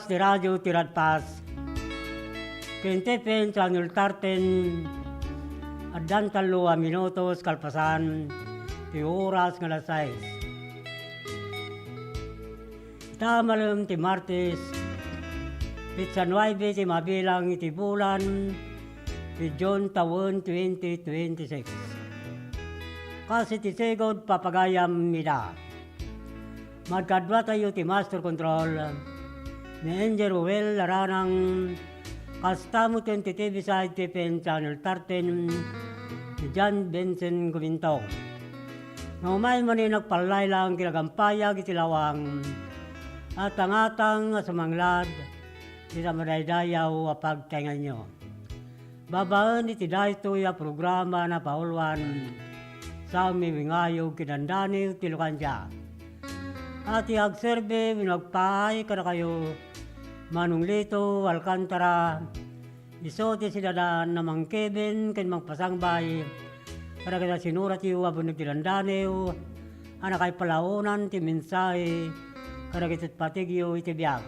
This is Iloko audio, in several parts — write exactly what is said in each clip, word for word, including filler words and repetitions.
Ti Radio Tiradpas ken T P N Channel thirteen, addan tallo a minutos kalpasan ti oras nga alas sais. Ita malem ti Martes, petsa nuebe ti mabilang iti bulan ti June tawen twenty twenty-six. Kas iti sigud, papagayam ida. Magkaduatayo ti Master Control, ni Engineer Ruel Laranang, kasta met ti T V side T P N Channel thirteen, ni John Vincent Gumintong. Nga umay manen, agpallaylaeng ken agampayag iti lawang, atangatang a sumanglad iti madaydayaw a pagtaenganyo. Babaen iti daytoy a programa, napauluan, Sammy Wingayo ken Dandaniw ti Lucandia. A ti agserbi wenno agpaay kadakayo, Manong Lito Alcantara, isu ti sidadaan a mangkibin ken mangpasangbay kadagiti sinuratyo a benneg ti dandaniw a nakaipalaonan ti mensahe kadagiti patigyo iti biag.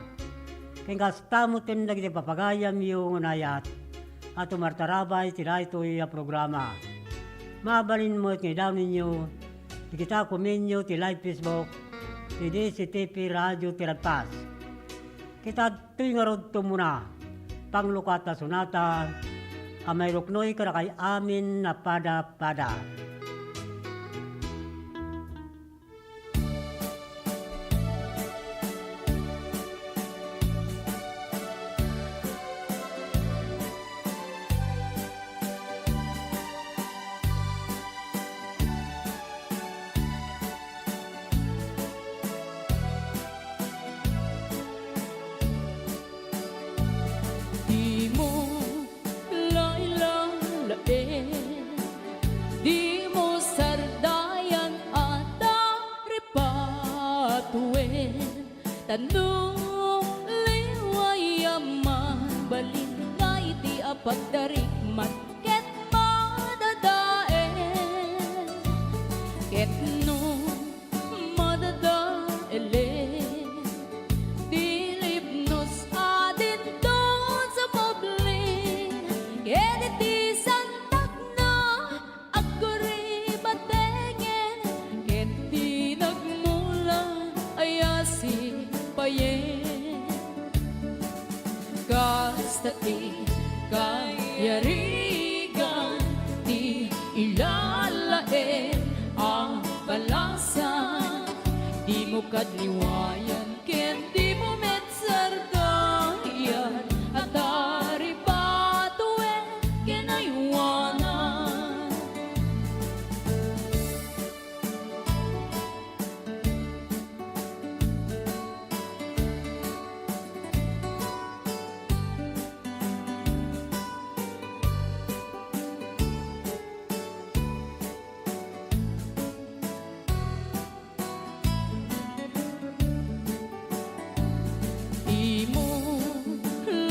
Ken kasta met dagiti papagayamyo nga naayat a tumartarabay iti daytoy a programa. Mabalin met nga idawninyo dagiti komenyo ti live Facebook ti D C T P Radio Tiradpas. Ket adtoy ngarud tumuna, panglukat a sonata a mairuknoy kadakay amin a pada-pada. Dimo lailalaen, dimo sardayan a taripatoen, ta no liway a mabalin nga idi a pagdarikmat ket madadael, ket no madadaelen, ti libnos a dinton sumubli, ket iti santagna agkuribatengen, ket ti nagmula a sipayen. Kasta ti kayarigan ti ilalaen a balasan, dimo kadliwayan ken dimo met sardayan a taripatoen ken aywanan. Dimo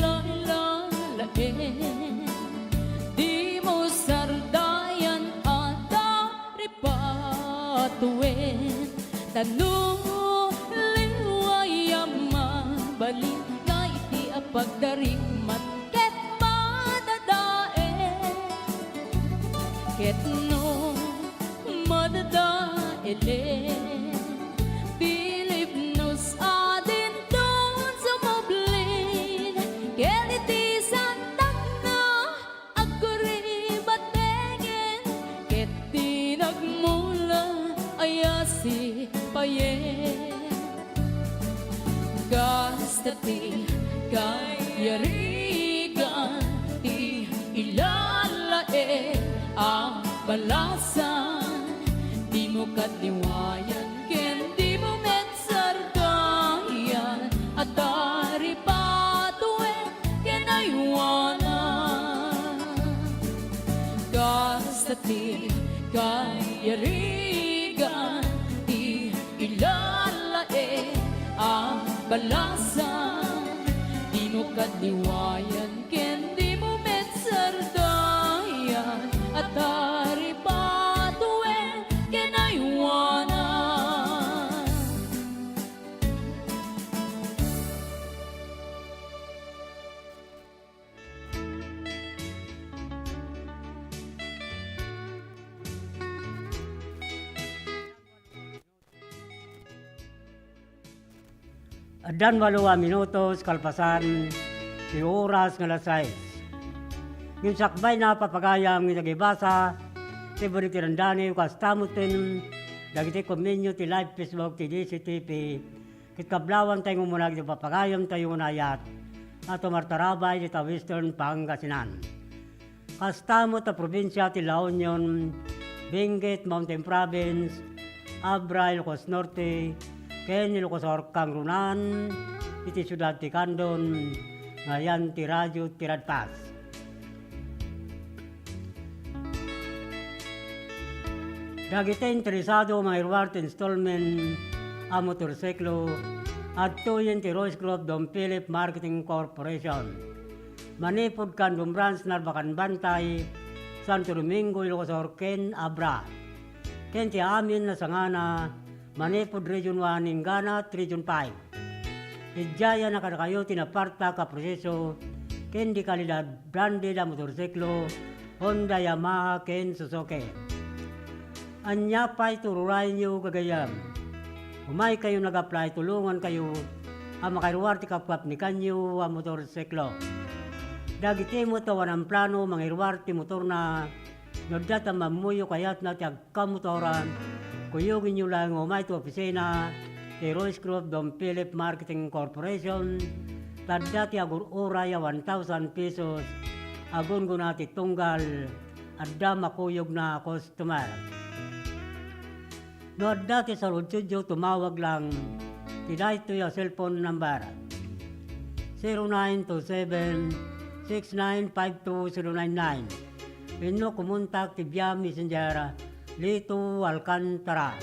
lailalaen, dimo sardayan a taripatoen, ta no liway a mabalin nga idi a pagdarikmat ket madadael, ket no madadaelen, ti libnos a dinton sumubli, ket iti santagna agkuribatengen, ket ti nagmula a sipayen. Kasta ti kayarigan ti ilalaen a balasan, dimo kadliwayan ken dimo met sardayan a taripatoen ken aywanan. Kasta ti kayarigan ti ilalaen a balasan, dimo kadliwayan ken dimo met sardayan a taripatoen ken aywanan. Addan walo a minutos kalpasan ti oras nga alas sais. Ngem sakbayna, papagayam, nga agibasa ti balin ti dandaniw, kasta metten dagiti kommenyo ti live Facebook ti D C T V, ket kablawanta nga umuna iti papagayamtayo nga naayat a tumartarabay dita Western Pangasinan. Kasta met a probinsia ti La Union, Benguet, Mountain Province, Abra, Ilocos Norte, ken Ilocos Sur, kangrunan iti siudad ti Candon, nga ayan ti Radyo Tiradpas. Dagiti interesado mangiruar ti installment a motorsiklo, adtoyen ti Royce Group Don Philip Marketing Corporation. Manipud Candon Branch, Narbacan Bantay, Santo Domingo, Ilocos Sur, ken Abra. Ken ti amin a sangana, manipud Region one inggana ti Region five. Idiay a kadakayo ti napartak a proseso ken di kalidad branded a motorsiklo, Honda, Yamaha, ken Suzuki. Ania pay ti ururayenyo, gagayyem? Umaykayon ag-apply, tulongankayo a makairuar ti kapkapnikanyo a motorsiklo. Dagiti met a awan plano mangiruar ti motorna, no adda ti ammammoyo kayatna ti agkamotoran, kuyogenyo laeng nga umay ti opisina ti Royce Group Don Philip Marketing Corporation, ta adda ti agur-uray a one thousand pesos a gunggona ti tunggal, adda makuyogna a customer. No adda ti saludsodyo, tumawag lang ti daytoy a cellphone number, zero nine two seven, six nine five two zero nine nine, wenno kumontak ti via Messenger, Lito Alcantara.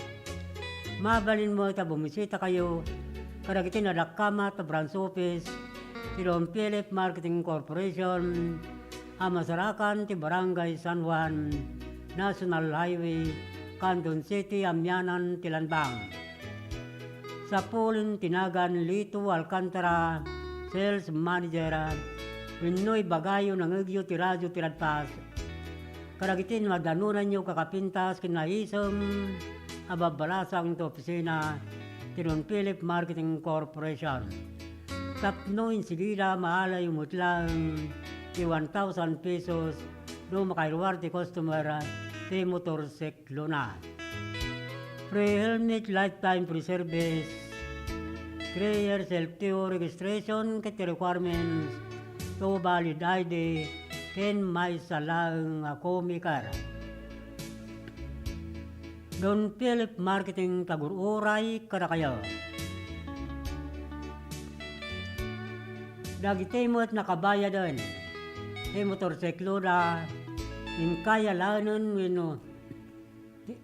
Mabalin met a bumisitakayo kadagiti nadakkamat a branch office ti Don Philip Marketing Corporation a masarakan ti Barangay San Juan, National Highway, Candon City, amianan ti Lanbang. Sapulen ti nagan Lito Alcantara, Sales Manager, wenno ibagayo nangegyo ti Radyo Tiradpas kadagiti nadanonanyo kakapintas ken naisem a babbalasang ti opisina ti Don Philip Marketing Corporation. Tapno insigida, maalayo met laeng ti one thousand pesos no makairuar ti customer ti motorsiklona. Free helmet, lifetime free service, three years L T O registration ket requirements to valid I D ken maysa laeng a co-maker. Don Philip Marketing, tagur-uray kadakayo. Dagiti met nakabayaden ti motorsikloda, inkay alaenen wenno ti,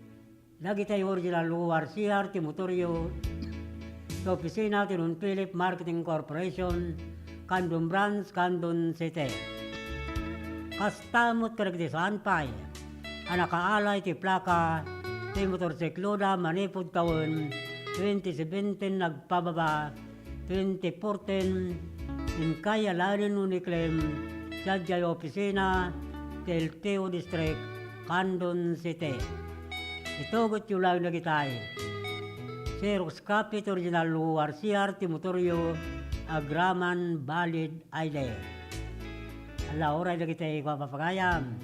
dagiti original O R C R ti motoryo, ti opisina ti Don Philip Marketing Corporation, Candon Branch, Candon City. Kasta met kadagiti saan pay a nakaalay ti plaka ti motorsikloda manipud tawen twenty seventeen agpababa, twenty fourteen, inkay alaenen wenno iklem sadiay opisina ti L T O District, Candon City. Itugetyo laeng dagitay: Xerox copy ti original O R C R ti motoryo, agraman valid I D. Ala, uray dagiti kua, papagayam,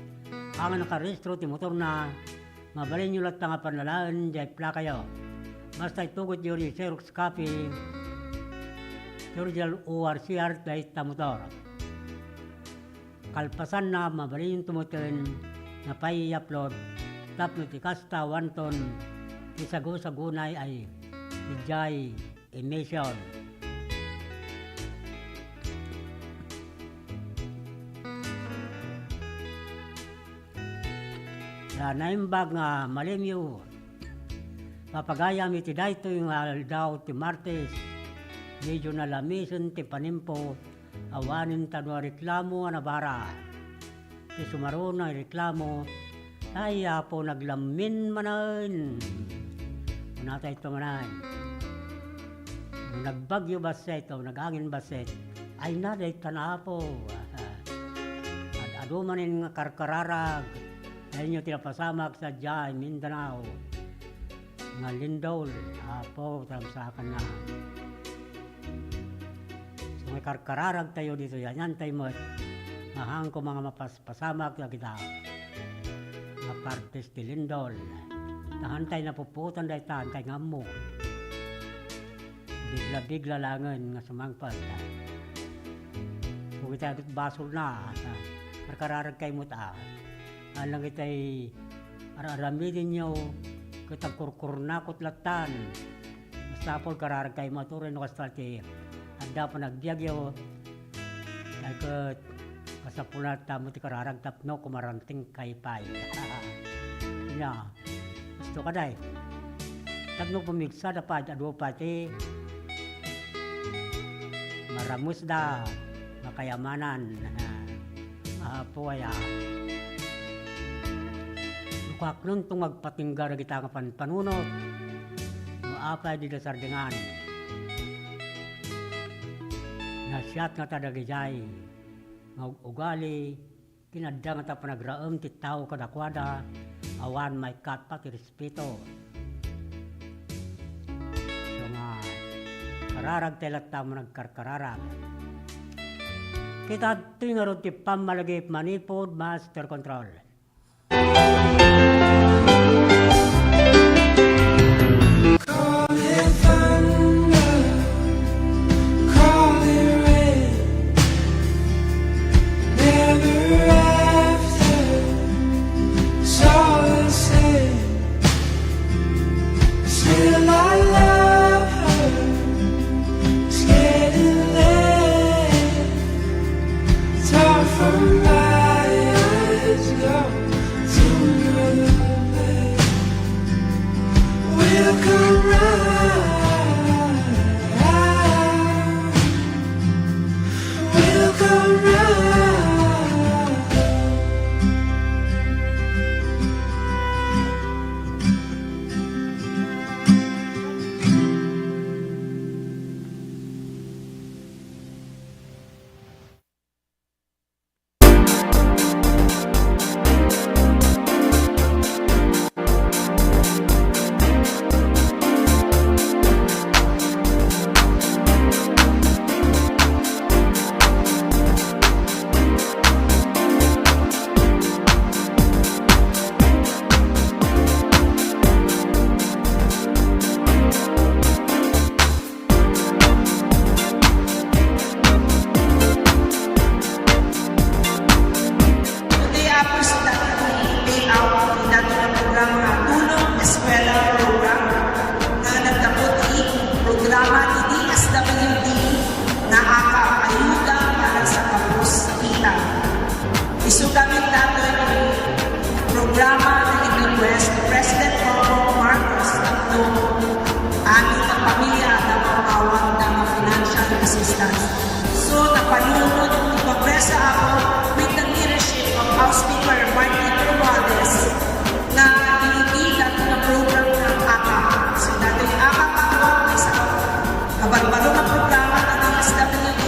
a nakarehistro ti motorna, mabalinyo latta nga pannalaen diay plakayo. Basta itugetyo ti Xerox copy ti original O R C R dayta motor. Kalpasanna, mabalinto metten nga pay i-upload tapno ti kasta, awanton ti sagusagunay a idiay emission. Ta naimbag nga malimyo, papagayam, iti daytoy nga aldaw ti Martes, medyo nalamisen ti panimpo, awanen ta no reklamo a nabara. Ti sumaruno a reklamo, "Ay, Apo, naglammin manen." Kunata ito manen, "No nagbagyo bassit, o nagangin bassit, ay na, dayta na, Apo. Ad-adu manen nga karkararag, dayonyo ti napasamak sadiay Mindanao nga lindol, Apo, ta saakanna." Maikarkararagtayo ditoy, aniantay met nga haan koma nga mapaspasamak dagita nga partes ti lindol. Ta haantay napupuotan dayta, haantay nga ammo. Bigla-bigla laengen nga sumangpet. Kung itay adut basolna, karkararagkay met a. Alang itay ar-aramidenyo ket agkurkurnakot lattan. Masapul kararagkay met uray no kasta ti adda panagbiagyo. Ay ket, masapul latta met ti kararag tapno kumarantengkay pay. Nya, gusto ka, day? Tapno pumigsada pay, adu pay ti maramusda, makayamanan. Apo aya. Nukaknonto nga agpatingga dagita nga panpanunot, no apay dida sardingan. Nasiat ngata dagidiay nga ug-ugali, kinadda ngata panagraem ti tao kadakuada, awan maikatpa ti respeto. So nga, kararagtay latta nga nagkarkararag. Kita adtoy ngarud ti pammalagip manipud master control. Call it thunder, call it rain, never after, it's all the same. Still I love her. It's getting late. It's hard for my eyes go to another place. We'll come round. We'll come round. Today, Apo, sa dati layout ti dati nga programa, Tulong Eskwela Program, nga naggapu ti programa ti D S W D nga AKAP, Ayuda para sa Kapos Kita. Isu gamin datoy ti programa nga in-request ni President Bongbong Marcos tapno amin nga pamilya adda mapaawat nga financial assistance. So, napanunot ti Kongreso, Apo, with the leadership of House Speaker Martin Romualdez, nga inibida ti program nga AKAP. So, datoy AKAP, Apo, maysa nga barbaro nga programa ti D S W D.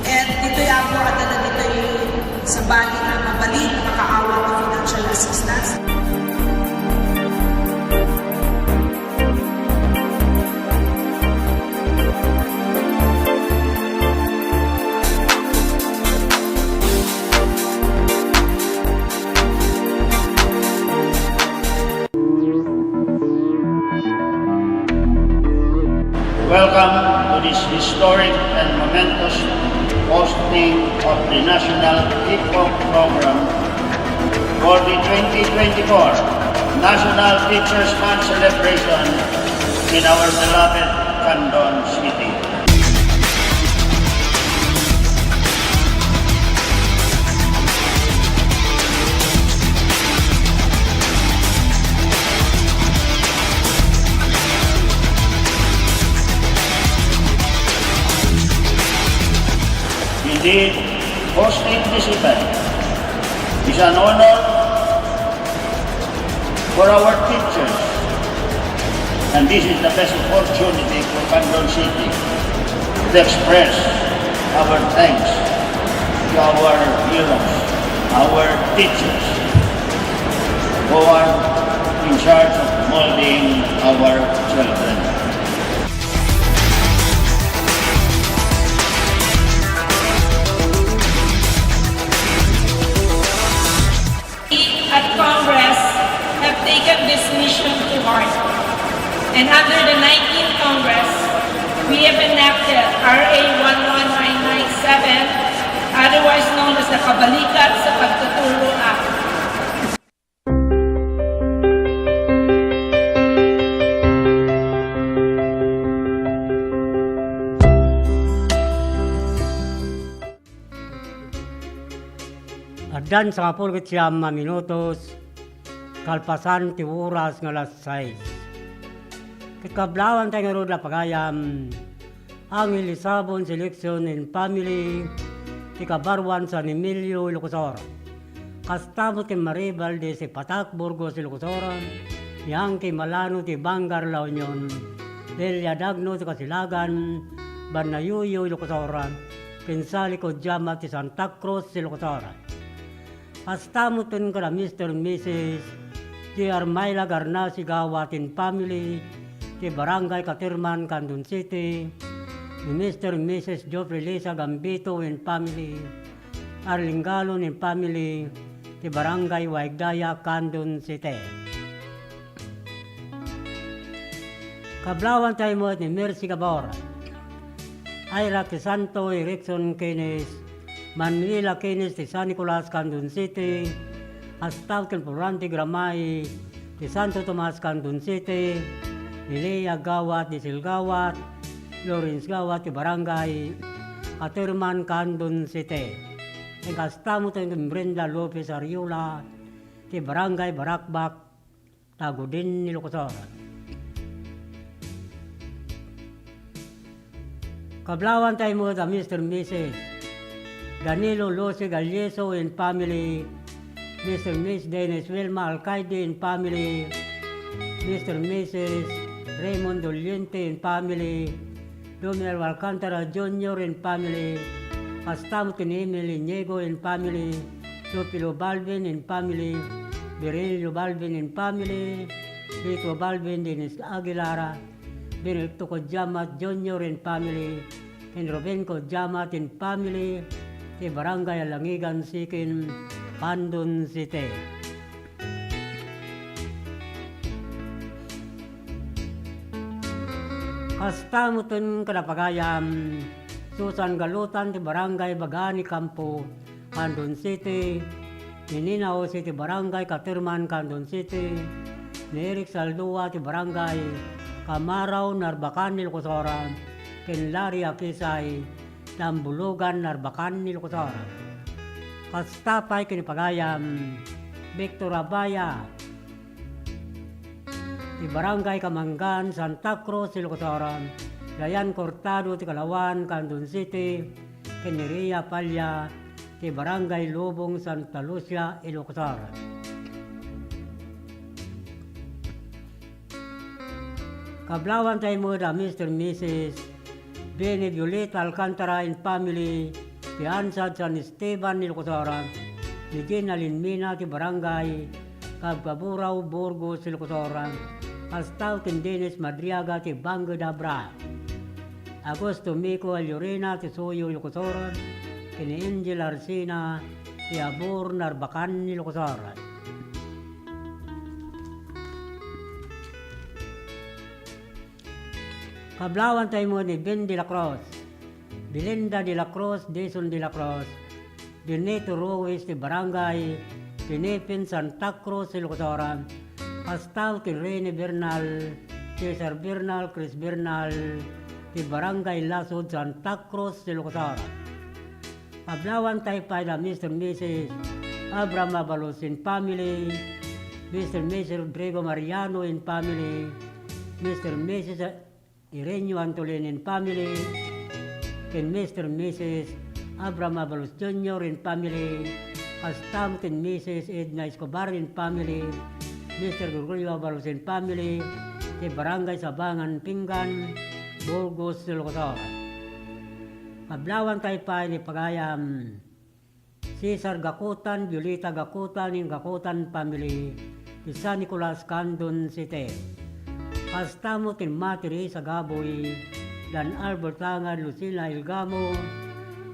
And ditoy, Apo, adda dagitoy sabali nga mabalin nga makaawat ti financial assistance. Welcome to this historic and momentous hosting of the National Kickbox Program for the twenty twenty-four National Teachers' Month celebration in our beloved Candon City. Indeed, hosting this event is an honor for our teachers, and this is the best opportunity for Candon City to express our thanks to our heroes, our teachers, who are in charge of molding our children. Congress have taken this mission to heart. And under the nineteenth Congress, we have enacted R A one one nine nine seven, otherwise known as the Kabalikan sa Pagtuturo Act. Addan sangapulo ket siam a minutos, kalpasan ti oras nga alas sais. Ket kablawanta ngarud a pagayam, Angel Lisabon Seleccion and Family, ti Kabaruan San Emilio, Ilocos Sur. Kasta met ken Marie Valdez ti Patak, Burgos, Ilocos Sur, ni Angki Malano ti Bangar, La Union, Delia Dagno ti Kasilagan, Banayuyo, Ilocos Sur, ken Sally Kojama ti Santa Cruz, Ilocos Sur. Kasta met ken kada Mister and Missus J R Myla Garnasi Gawat and family, ti Barangay Caterman, Candon City, ni Mister and Missus Geoffrey Lisa Gambito and family, Arlene Galon and family, ti Barangay Waigdaya, Candon City. Kablawanta met ni Mercy Gabor, Ira Crisanto, Erickson Keynes, Manuela Keynes ti San Nicolas, Candon City, Astao ken Florante Gramay ti Santo Tomas, Candon City, ni Lea Gawat, Diesel Gawat, Lawrence Gawat ti Barangay Caterman, Candon City. Ken kasta met ni Brenda Lopez Ariola ti Barangay Barakbak, Tagudin, Ilocos Sur. Kablawanta met a Mister and Missus Danilo Lucy Galyeso and family, Mister and Missus Dennis Wilma Alcaide and family, Mister and Missus Raymond Doliente and family, Romeo Alcantara Junior and family, kasta met ken Emily Inigo and family, Teofilo Balvin and family, Virilio Balvin and family, Vito Balvin, Dennis Aguilar, Benedicto Codiamat Junior and family, ken Ruben Codiamat and family, ti Barangay Alangigan Sikin, Candon City. Kasta met ken kada pagayam, Susan Galutan ti Barangay Bagani Campo, Candon City, ni Nina Jose ti Barangay Caterman, Candon City, ni Eric Saldua ti Barangay Kamarao, Narbacan, Ilocos Sur, ken Larry Akisay, Tambulugan, Narbacan, Ilocos Sur. Kasta pay ken ni pagayam, Victor Abaya, ti Barangay Kamangan, Santa Cruz, Ilocos Sur, Dayan Cortado ti Kalawan, Candon City, ken ni Ria Palla ti Barangay Lubong, Santa Lucia, Ilocos Sur. Kablawanta met a Mister and Missus Benny Violeta Alcantara and family, ti Ansad San Esteban, Ilocos Sur, ni Gina Linmina ti Barangay Kabkaburao, Burgos, Ilocos Sur, Astao ken Dennis Madriaga ti Banged Abra, Augusto Mico Allurena ti Suyo, Ilocos Sur, ken ni Angel Arsina ti Abor, Narbacan, Ilocos Sur. Kablawanta met ni Ben de la Cruz, Belinda de la Cruz, Jason de la Cruz, Benito Ruiz ti Barangay Pinipin, Santa Cruz, Ilocos Sur, kasta ken Rene Bernal, Cesar Bernal, Chris Bernal, ti Barangay Lasud, Santa Cruz, Ilocos Sur. Kablawanta pay da Mister and Missus Abraham Abalos and family, Mister and Missus Rodrigo Mariano and family, Mister and Missus Irenio Antolin and family, ken Mister and Missus Abraham Abalos Junior and family, kasta met ken Missus Edna Escobar and family, Mister Gregorio Abalos and family, ti Barangay Sabangan Pinggan, Burgos, Ilocos Sur. Kablawanta pay ni pagayam, Cesar Gakutan, Violeta Gakutan, and Gakutan family, ti San Nicolas, Candon City. Kasta met ken Mati Risa Gaboy, Dan Albert Tangad, Lucila Ilgamo,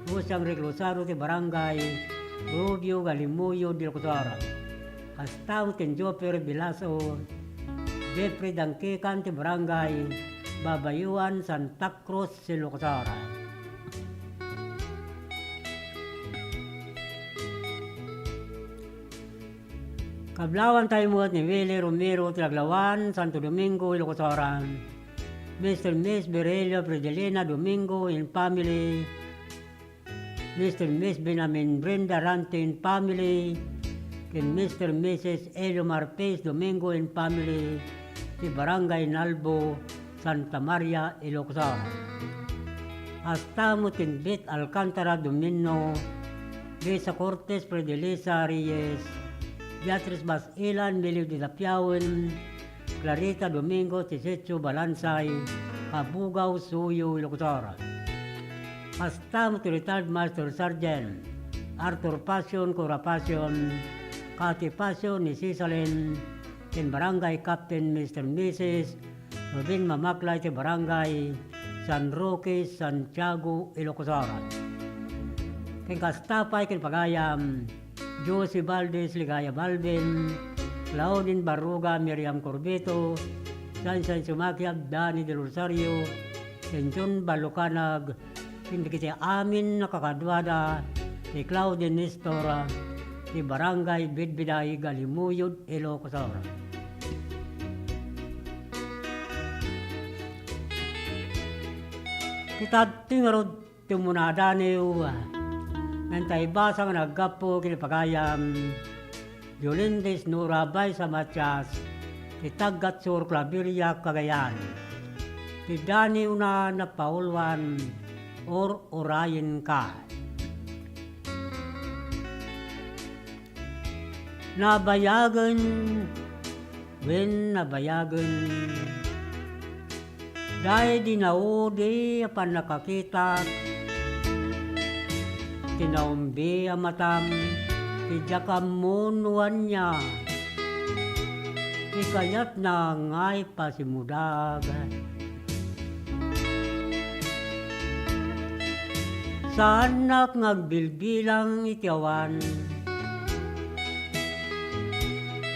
Jose Enrique Lozano ti Barangay Rubio, Galimoyo, Ilocos Sur. Kasta met ken Jopper Bilaso, Jeffrey Dangkikan ti Barangay Babayuan, Santa Cruz, Ilocos Sur. Kablawantayo met ni Willie Romero ti Laglawan, Santo Domingo, Ilocos Sur. Mister Miss Virelio Fridelina Domingo and family, Mister Miss Benjamin Brenda Rantin family, ken Mister Missus Elio Marpes Domingo and family, ti Barangay Nalbo, Santa Maria, Ilocos Sur. Kasta met ken Beth Alcantara Domino, Lisa Cortez, Fredelisa Reyes, Beatrice Basilan, Melody Dapiawen, Clarita Domingo, Tisetso Balansay, Kabugao, Suyo, Ilocos Sur. Kasta met ti retired Master Sergeant Arthur Passion, Cora Passion, Cathy Passion, ni Cisalin, ken Barangay Captain Mister Missus Ruben Mamaklay ti Barangay San Roque, Santiago, Ilocos Sur. Ken kasta pay ken pagayam, Josie Valdez, Ligaya Balvin, Claudine Barruga, Miriam Corbito, Sunshine Sumakiag, Danny Del Rosario, ken John Balucanag, ken dagiti amin a kakaduada, ni Claudine Nestor, ti Barangay Bidbiday, Galimuyod, Ilocos Sur. Ti tattoy ngarud ti umuna a daniw, ngem ta ibasa nga naggapu ken ni pagayam, Jolindis Nora Baisa Matias, ti Taggat Sur, Claveria, Cagayan. Ti daniwna, napauluan, Ur-urayenka. Nabayagen, wen nabayagen. Daydi naudi a pannakakitak, ti naumbi a matam, ti diak ammo no ania ti kayatna nga ipasimudag. Saannak nga agbilbilang iti awan.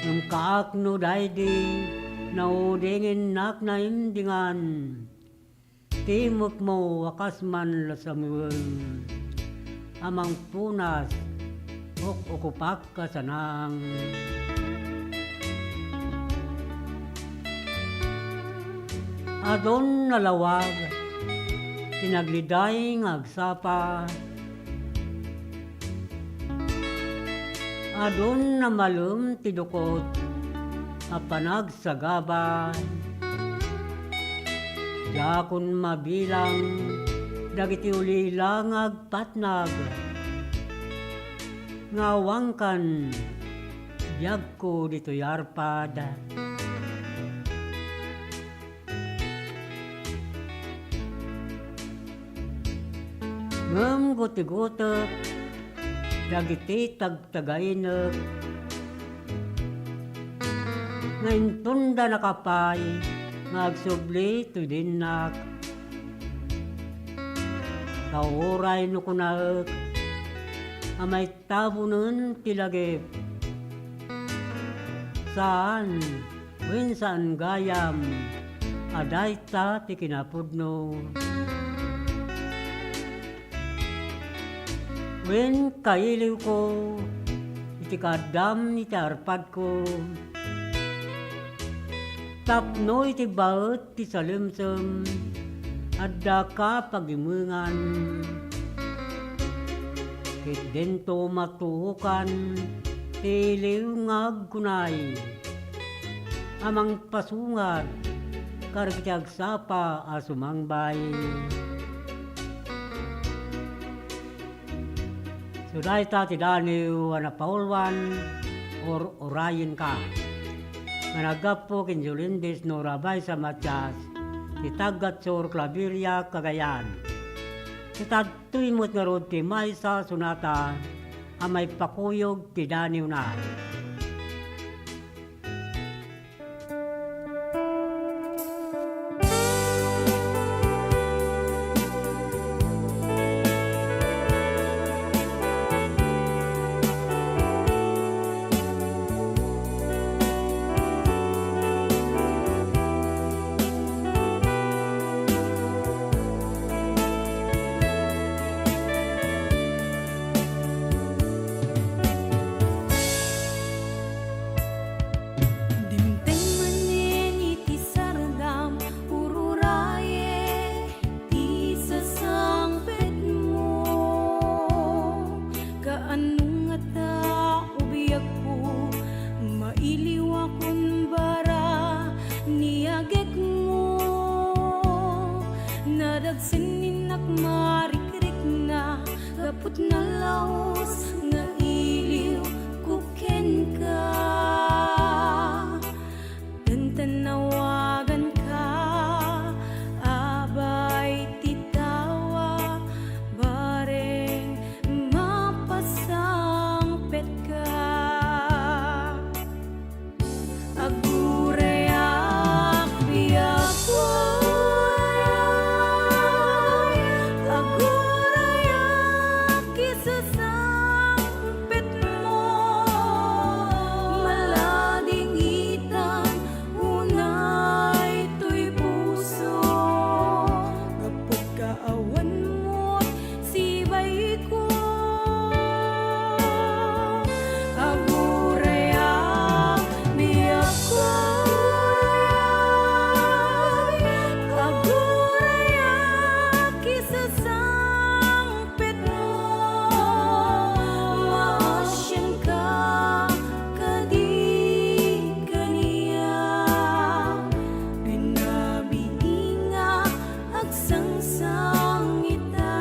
Ngem kaak no daydi, naudingennak naimdingan. Timekmo a kas man la Samuel a mangpunas, uk-ukupak a sanang. Adun a lawag ti nagliday nga agsapa. Adun a malem ti dukot a panagsagaba. Diakon mabilang dagiti ulila nga agpatnag. Nga awankan biagko ditoy arpad. Ngem gutigutek dagiti tagtagainek nga intonda nakapay nga agsubli toy dinnak. Ta uray no kunaek a may tabonen ti lagip. Saan, wen saan gayam a dayta ti kinapudno. Wen kailiwko iti kaaddam iti arpadko. Tapno iti baet ti salemsem, addaka pagimengan. Ket dinto matuokan ti iliw nga agkunay a mangpasungar kadagiti agsapa a sumangbay. So, dayta ti daniw a napauluan, Ur-urayenka, nga naggapu ken Jolindis Nora Baisa Matias, ti Taggat Sur, Claveria, Cagayan. Ti tattoy met ngarud ti maysa a sonata a maipakuyog ti daniwna. Wakunbara ni agekmo, nadagsen ni nakmarikrikna, gaput nalaus nga iliwko kenka. Tantannawaganka, abay ti tawa, bareng mapasangpetka. Agurayak, biagko, agurayak, kisasangpetmo, maladingitan, unay toy puso, gaput ka awan mo, sibayko. Agurayak, biagko, agurayak, kisasangpetmo, maasianka kadi kaniak, binabiinga, agsangsangita.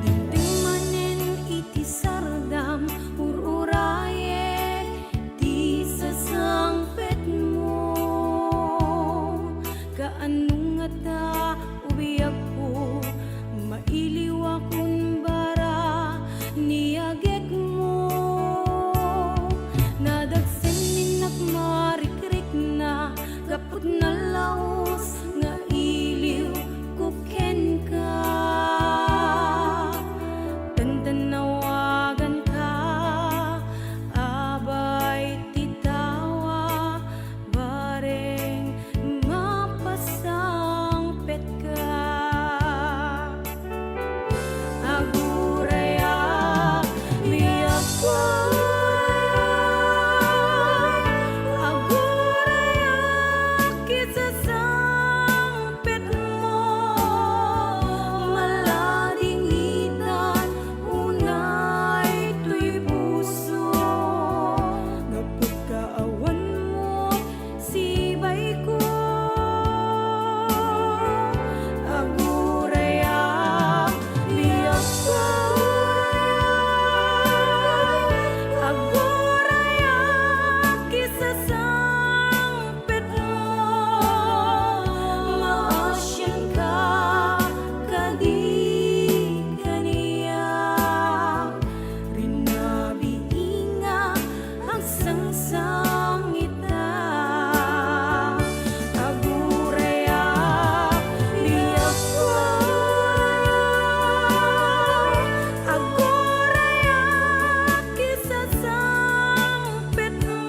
Dimteng manen iti sardam, ur-urayek ti sasangpetmo. Kaano ngata, o biagko, mailiwakon bara ni agekmo? Nadagsen ni nakmarikrikna, gaput nalaus nga iliwko kenka. Tantannawaganka, abay ti tawa, bareng mapasangpetka. Agurayak, biagko, agurayak, kisasangpetmo, maladingitan, unay toy puso, gaput ka awan mo, sibayko. Agurayak, biagko, agurayak, kisasangpetmo, maasianka kadi kaniak, binabiinga, agsangsangita. Agurayak, biagko, agurayak, kisasangpetmo,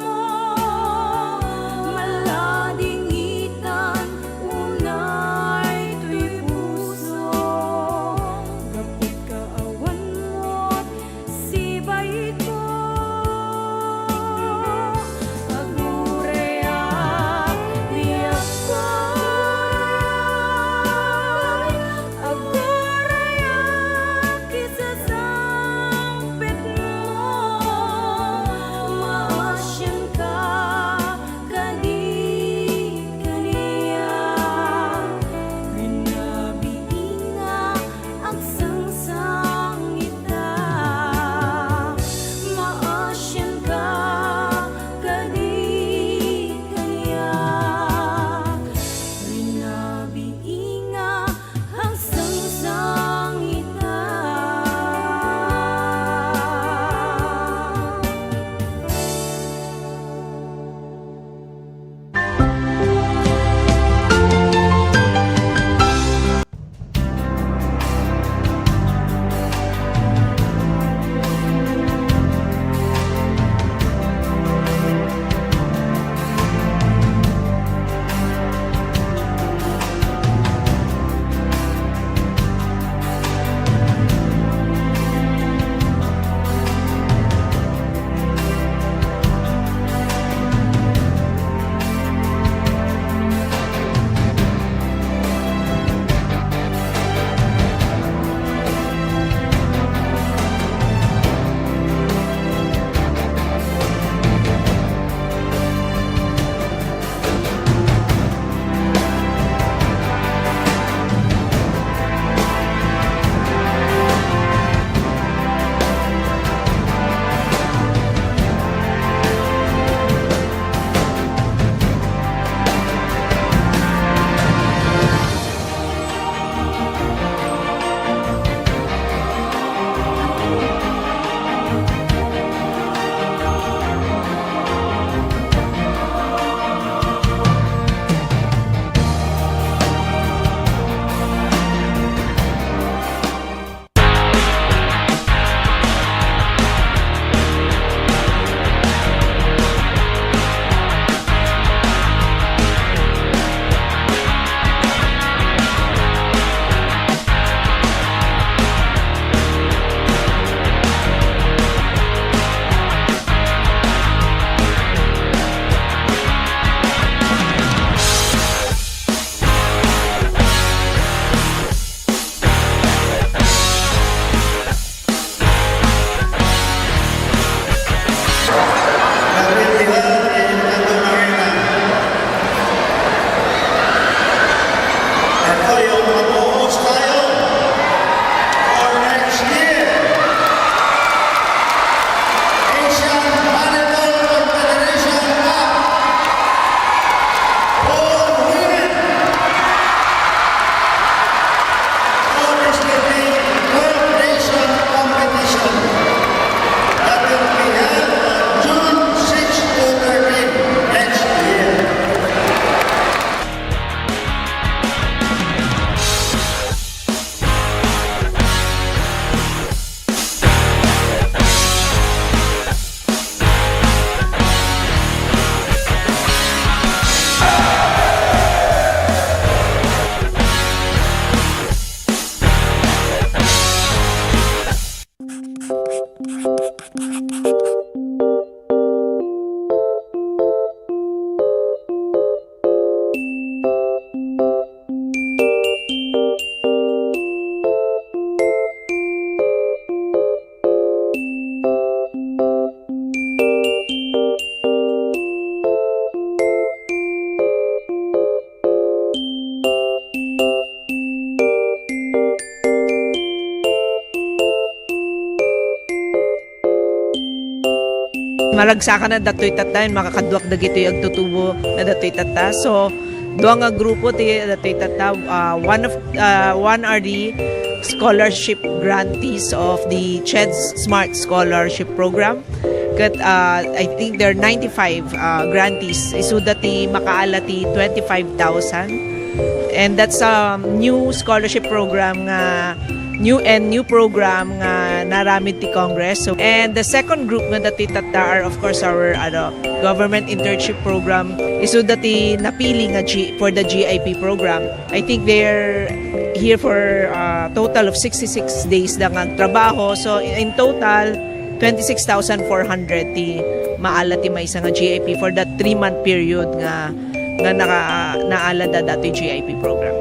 maladingitan, unay toy puso, gaput ka awan mo, sibayko. Naragsakan na datoy tatta, makakaduak dagitoy agtutubo na datoy tatta. So, dua nga grupo ti datoy tatta. Uh, one of uh, one are the scholarship grantees of the CHED Smart Scholarship Program. Ket uh, I think there are ninety-five uh, grantees. Isuda ti makaala ti twenty-five thousand. And that's a new scholarship program nga new and new program nga naramid ti Congress. So, and the second group nga dati tatta are, of course, our ano, government internship program. Isu dati napili nga G, for the G I P program. I think they're here for a total of sixty-six days da nga agtrabaho. So, in total, twenty-six thousand four hundred ti maala ti maysa nga G I P for that three-month period nga nga naka, naala da dati G I P program.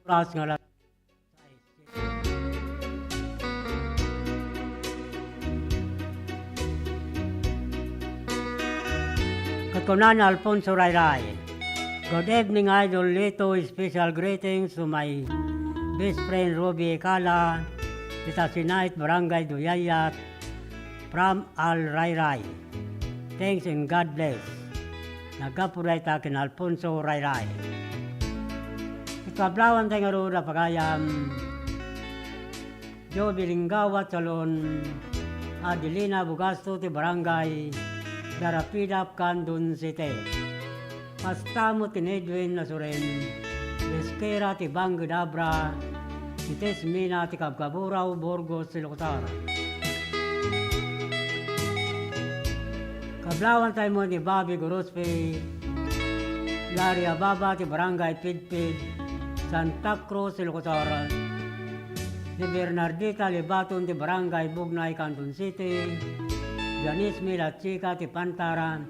oras nga alas sais. Ket kuna ni Alfonso Rayray, "Good evening, Idol Lito. Special greetings to my best friend Ruby Ecala, dita Sinait, Barangay Duyayat, from Al Rayray. Thanks and God bless." Naggapu dayta ken Alfonso Rayray. Ikablawantay ngarud a pagayam, Joby Linggawa Salon, Adelina Bugasto ti Barangay Darapidap, Candon City. Kasta met ken Edwin Nasuren, Pesquera ti Banged Abra, ti Tesmina ti Kabkaburao, Burgos, Ilocos. Kablawantay met ni Bobby Gorospe, Larry Ababa ti Barangay Pidpid, Santa Cruz, Ilocos. Ni Bernardita Libaton ti Barangay Bugnay, Candon City, Janice Milachica ti Pantara,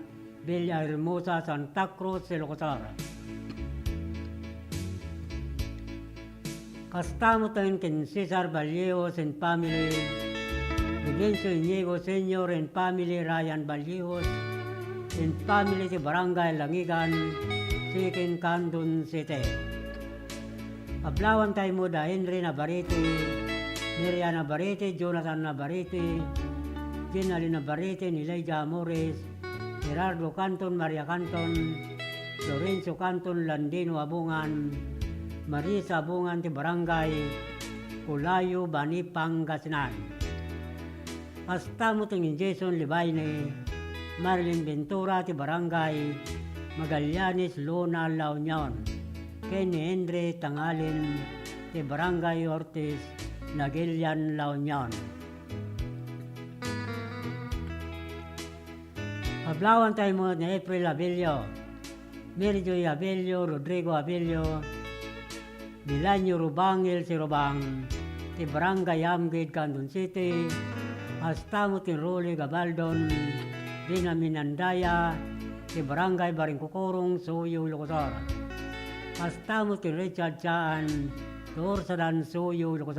Villahermosa, Santa Cruz, Ilocos. Kasta met ken Cesar Vallejos and family, Vivencio Iñigo Senior and family, Ryan Vallejos and family ti Barangay Langigan, Siquem, Candon City. Kablawantay met da Henry Navarrete, Miriam Navarrete, Jonathan Navarrete, Jean Alin Navarrete, Nileja Amores, Gerardo Canton, Maria Canton, Lorenzo Canton, Landino Abungan, Marisa Abungan ti Barangay Culayo, Bani, Pangasinan. Kasta met ni Jason Libaine, Marilyn Ventura ti Barangay Magallanes Luna, La Union, ken ni Henry Tangalin ti Barangay Ortiz, Nagilian, La Union. Kablawantay met ni April Abelio, Mary Joy Abelio, Rodrigo Abelio, Milanio Rubangil Sirubang, ti Barangay Amgid, Candon City, kasta met ni Rolly Gabaldon, Benjamin Andaya, ti Barangay Baringkukurong, Suyo, Ilocos. Kasta met ni Richard Chaan, ti Ursadan, Suyo, Ilocos.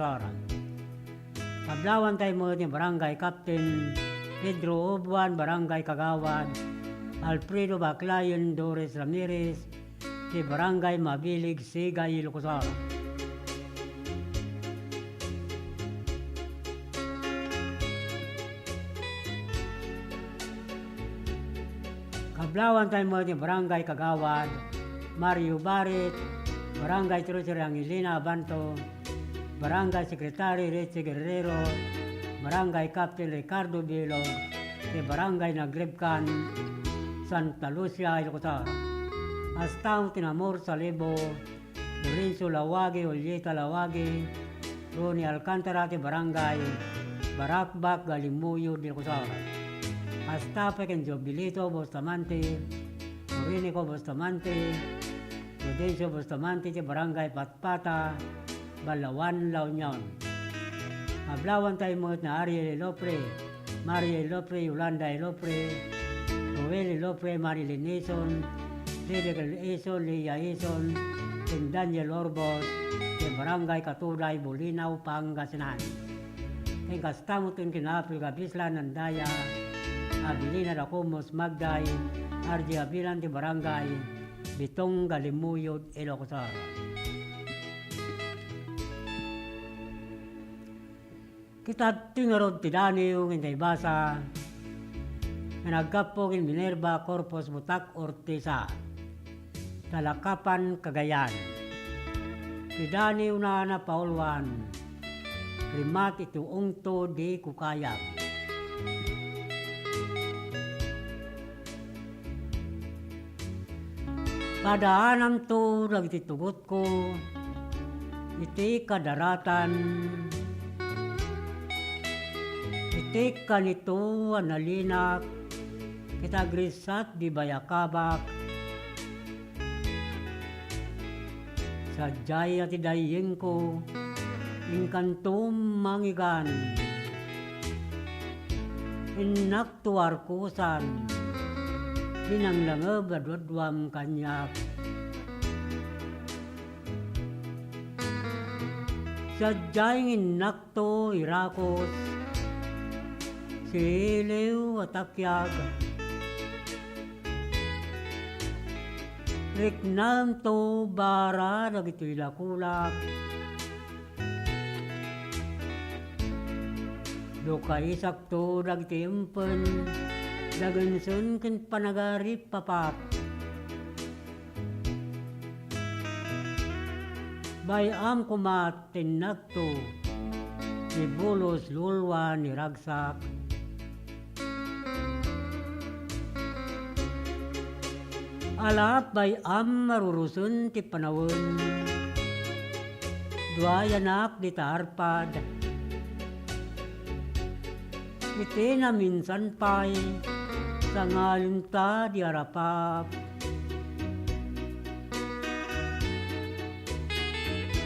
Kablawantay met ni Barangay Captain Pedro Obuan, Barangay Kagawad Alfredo Baclayon, Doris Ramirez, ti Barangay Mabilig, Sigay, Ilocos. Kablawantay met ni Barangay Kagawad Mario Barit, Barangay Treasurer Angelina Abanto, Barangay Secretary Richie Guerrero, Barangay Captain Ricardo Bilog, ti Barangay Nagribkan, Santa Lucia, Ilocos. Kasta met ni Amor Salibo, Lorenzo Lawagi, Julieta Lawagi, Ronnie Alcantara ti Barangay Barakbak, Galimuyod, Ilocos. Kasta pay ken Jobilito Bustamante, Orinico Bustamante, Prudencio Bustamante ti Barangay Patpata, Balawan, La Union. Kablawantay met ni Ariel Ilopre, Maria Ilopre, Yolanda Ilopre, Joel Ilopre, Marilyn Ison, Fidel Ison, Leah Ison, ken Daniel Orbos, ti Barangay Katuday, Bolinao, Pangasinan. Ken kasta met ken ni April Gabislan Andaya, Abilina Dacomus Magday, R J Abilan ti Barangay Bitong, Galimuyod, Ilocos Sur. Ket adtoy ngarud ti daniw nga intay ibasa nga naggapu ken Minerva Corpus Butak Ortesa, Talakapan, Cagayan. Ti daniwna napauluan, Rimat iti ungto di kukayam. Padaanamto dagiti tugotko iti kadaratan, iti kanito a nalinak, ket agrisat di bayakabak. Sadiay a ti dayyengko, inkanto mangigan. Innak tuarkosan, binanglangeb a duaduam kaniak. Sadiay nga innakto irakos, siliw a takiag. Riknamto bara dagitoy lakolak. Dukaisakto dagiti empen, dagensen ken panagari papak. Bay-am koma ti innakto, ti bulos lulua ni ragsak. Alap bay-am marurusen ti panawen. Dua yanak dita arpad. Iti naminsan pay, sangalinta di arapap.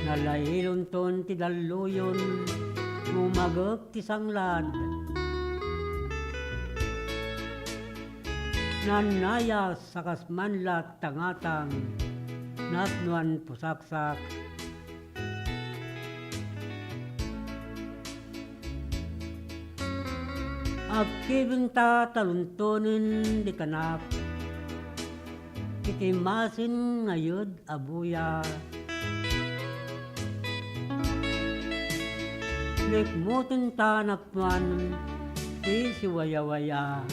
Nalailonton ti dalluyon, umagek ti sanglad. Nannayas a kas manla tangatang, napnoan pusaksak. Agkibenta taluntonen di kanak, iti masen nga yed a buya. Likmutenta napnoan ti siwayawaya.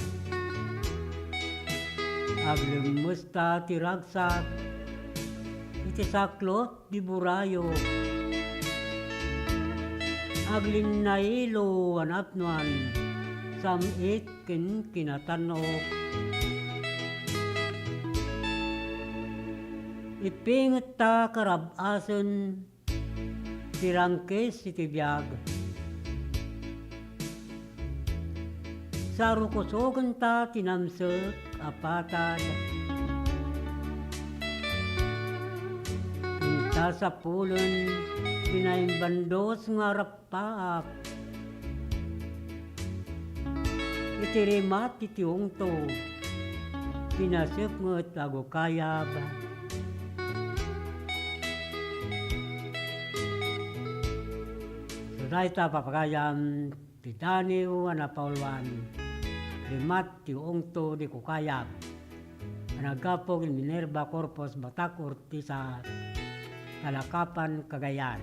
Aglemmesta ti ragsak iti saklot di burayo. Aglinnailo a napnoan, sam-it ken kinatan-ok. Ipingetta karab-asen ti rangkis iti biag. Sarukosogenta ti namsek a patad. Inta sapulen ti naimbandos nga rappaap. Iti rimat iti ungto, pinasek met a gukayab. So dayta papagayam ti Daniw a napauluan, rimat ti ungto di kukayab, a naggapu ken Minerva Corpus Batak Ortiz a Talakapan, Cagayan.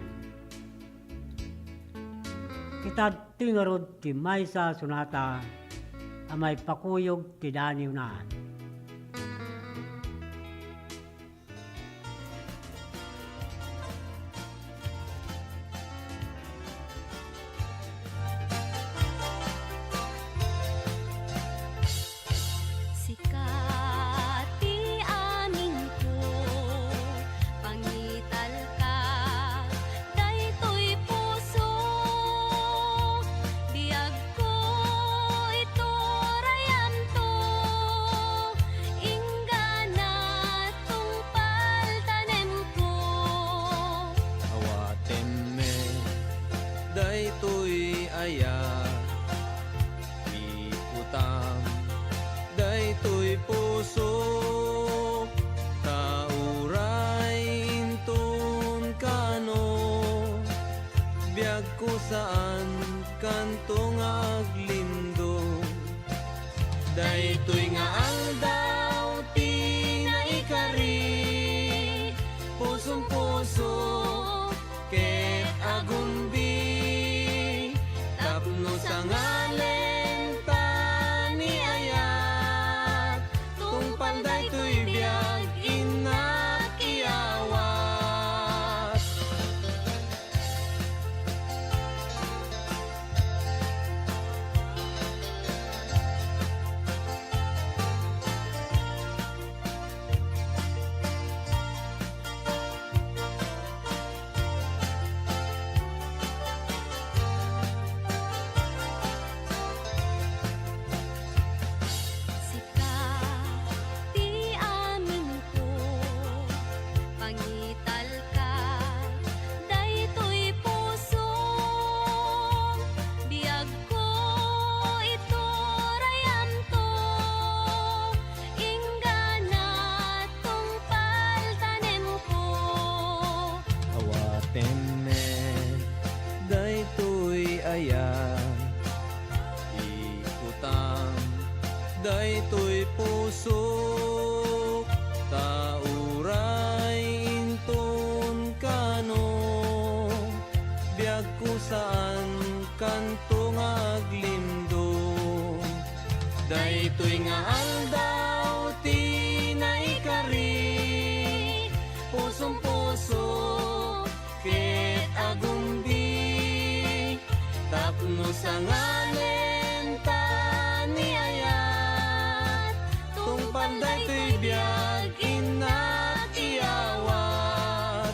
Ita ditoy ngarud ti maysa a sonata a maipakuyog ti daniwna. Sika ti amingko, pangitalka daytoy puso, biagko iturayanto, inggana tungpal tanemko. Awatem met daytoy aya, ikutam daytoy puso, ta uray inton kano, biagko saan kanto nga aglindong. Daytoy nga aldaw ti naikari, puson-puso ket agumbi, tapno sangalen ta ni ayat, tungpal daytoy biag innak iyawat. Sika ti Toy nga aldaw ti naikari, pusong-puso ket agumdi, tapno sanganen ta ni ayat, tungpal daytoy biag innak iyawat.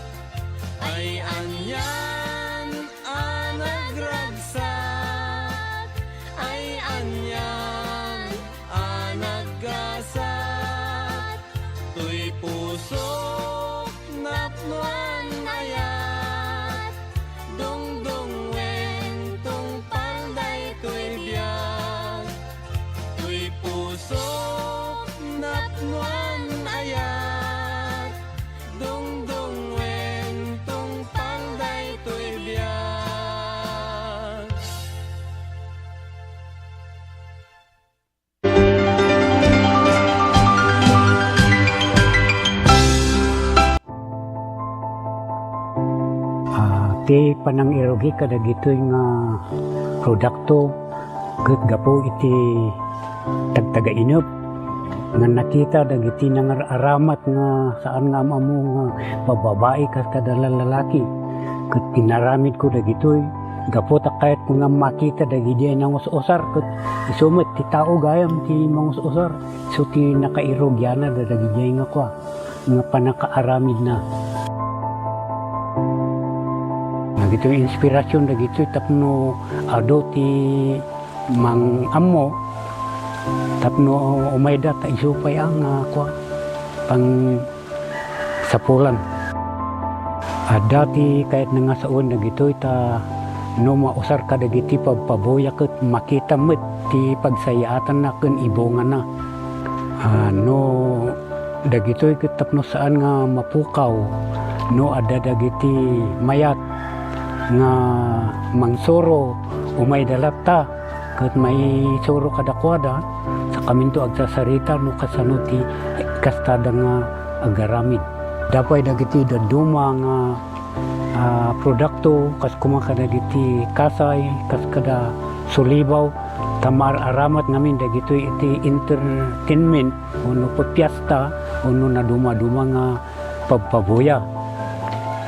Ay anian a nagragsak, ay anian a naggasat, toy pusok napnoan ayat, dungdungwen tungpal daytoy biag, toy pusok napnoan ayat. Dungdungwen tungpal daytoy biag. Ah, ti panangirugi kadagitoy nga produkto ket gapu iti tagtagainep nga nakita dagiti nangar-aramat nga saan nga am-ammo nga babbabai kas kada lalaki. Ket inaramidko dagitoy gapu ta kayatko nga makita dagidiay nangus-usar ket isu met ti tao gayam ti mangus-usar. Isu ti nakairugianna dadagidiay nga kua nga pannakaaramidna. Dagitoy inspirasyon dagitoy tapno adu ti mang-ammo tapno umayda ta isu pay a nga kua pangsapulan. Adda ti kayatna nga sawen dagitoy ta no mausar kadagiti pabpabuya ket makitam met ti pagsayaatanna ken ibungana. Ah, no dagitoy ket tapno saan nga mapukaw no adda dagiti mayat nga mangsuro, umayda latta ket maisuro kadakuada, sakaminto agsasarita no kasano ti kastada nga agaramid. Adda pay dagiti dadduma nga ah, produkto, kas koma kadagiti kasay, kas kada sulibaw, ta maar-aramat ngamin dagitoy iti entertainment, wenno piesta, wenno nadumaduma nga pabpabuya.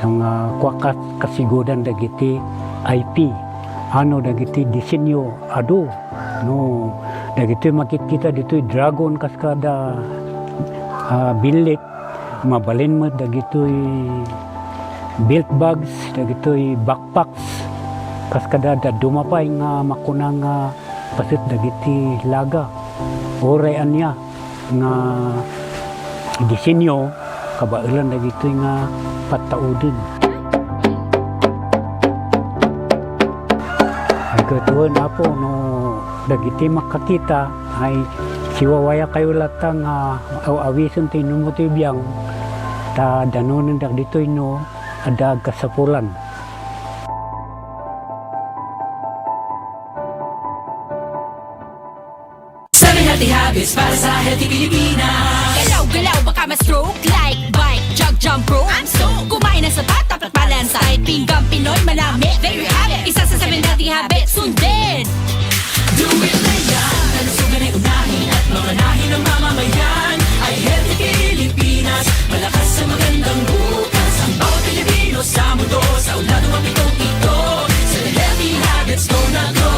Nga kua kas-, kasigudan dagiti I P, ano dagiti disenyo, adu, no, dagitoy makitkita ditoy dragon, kas kada, ah, billit, Mabalin met dagitoy belt bags, dagitoy backpacks, kas kada dadduma pay nga makuna nga paset dagiti laga. Uray ania nga disenyo, kabaelan dagitoy nga pattauden. Ay, ket wen, Apo, no dagiti makakita, ay siwawayakayo latta nga aw-awisen ti inummo ti biang, ta danonen dagitoy no adda agkasapulan. Seven healthy habits para sa healthy Pilipinas. Galaw-galaw, baka ma-stroke. Like, bike, jog, jump rope. I'm stoked. Kumain ng sapat, dapat balansay. Pinggang Pinoy, manami. There you have it. Isa sa seven healthy habits. Sundin. Do it na yan. Kalusugan ay unahin at mamanahin ng mamamayan. Ay healthy Pilipinas. Malakas sa magandang bukas. Ang bawat Pilipino sa mundo. Sa unlad ng pitong ito. Seven healthy habits, go na go.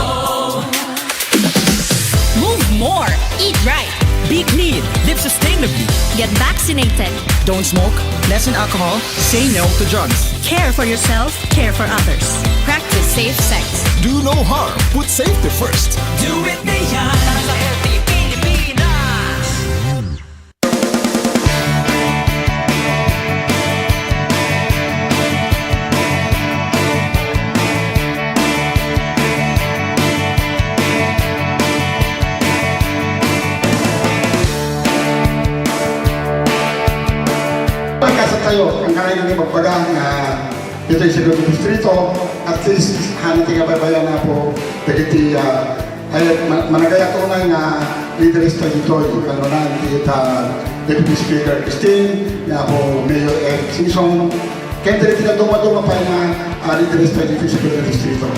Move more. Eat right. Be clean. Live sustainably. Get vaccinated. Don't smoke. Lessen alcohol. Say no to drugs. Care for yourself. Care for others. Practice safe sex. Do no harm. Put safety first. Do it na yan. Para sa healthy Pilipinas. Pagkasat tayo, ang kailangan ibagbaga nga ditoy sa Segundo Distrito, at least, hana ti kabaybayan, Apo, dagiti, ah, ay, ma-, managayat unay nga leaders ta ditoy, kanunay, ita Deputy Speaker Christine, ni Apo Mayor Eric Singson, ken dagiti dadduma-duma pay nga, ah, leaders ta ditoy sa Segundo Distrito.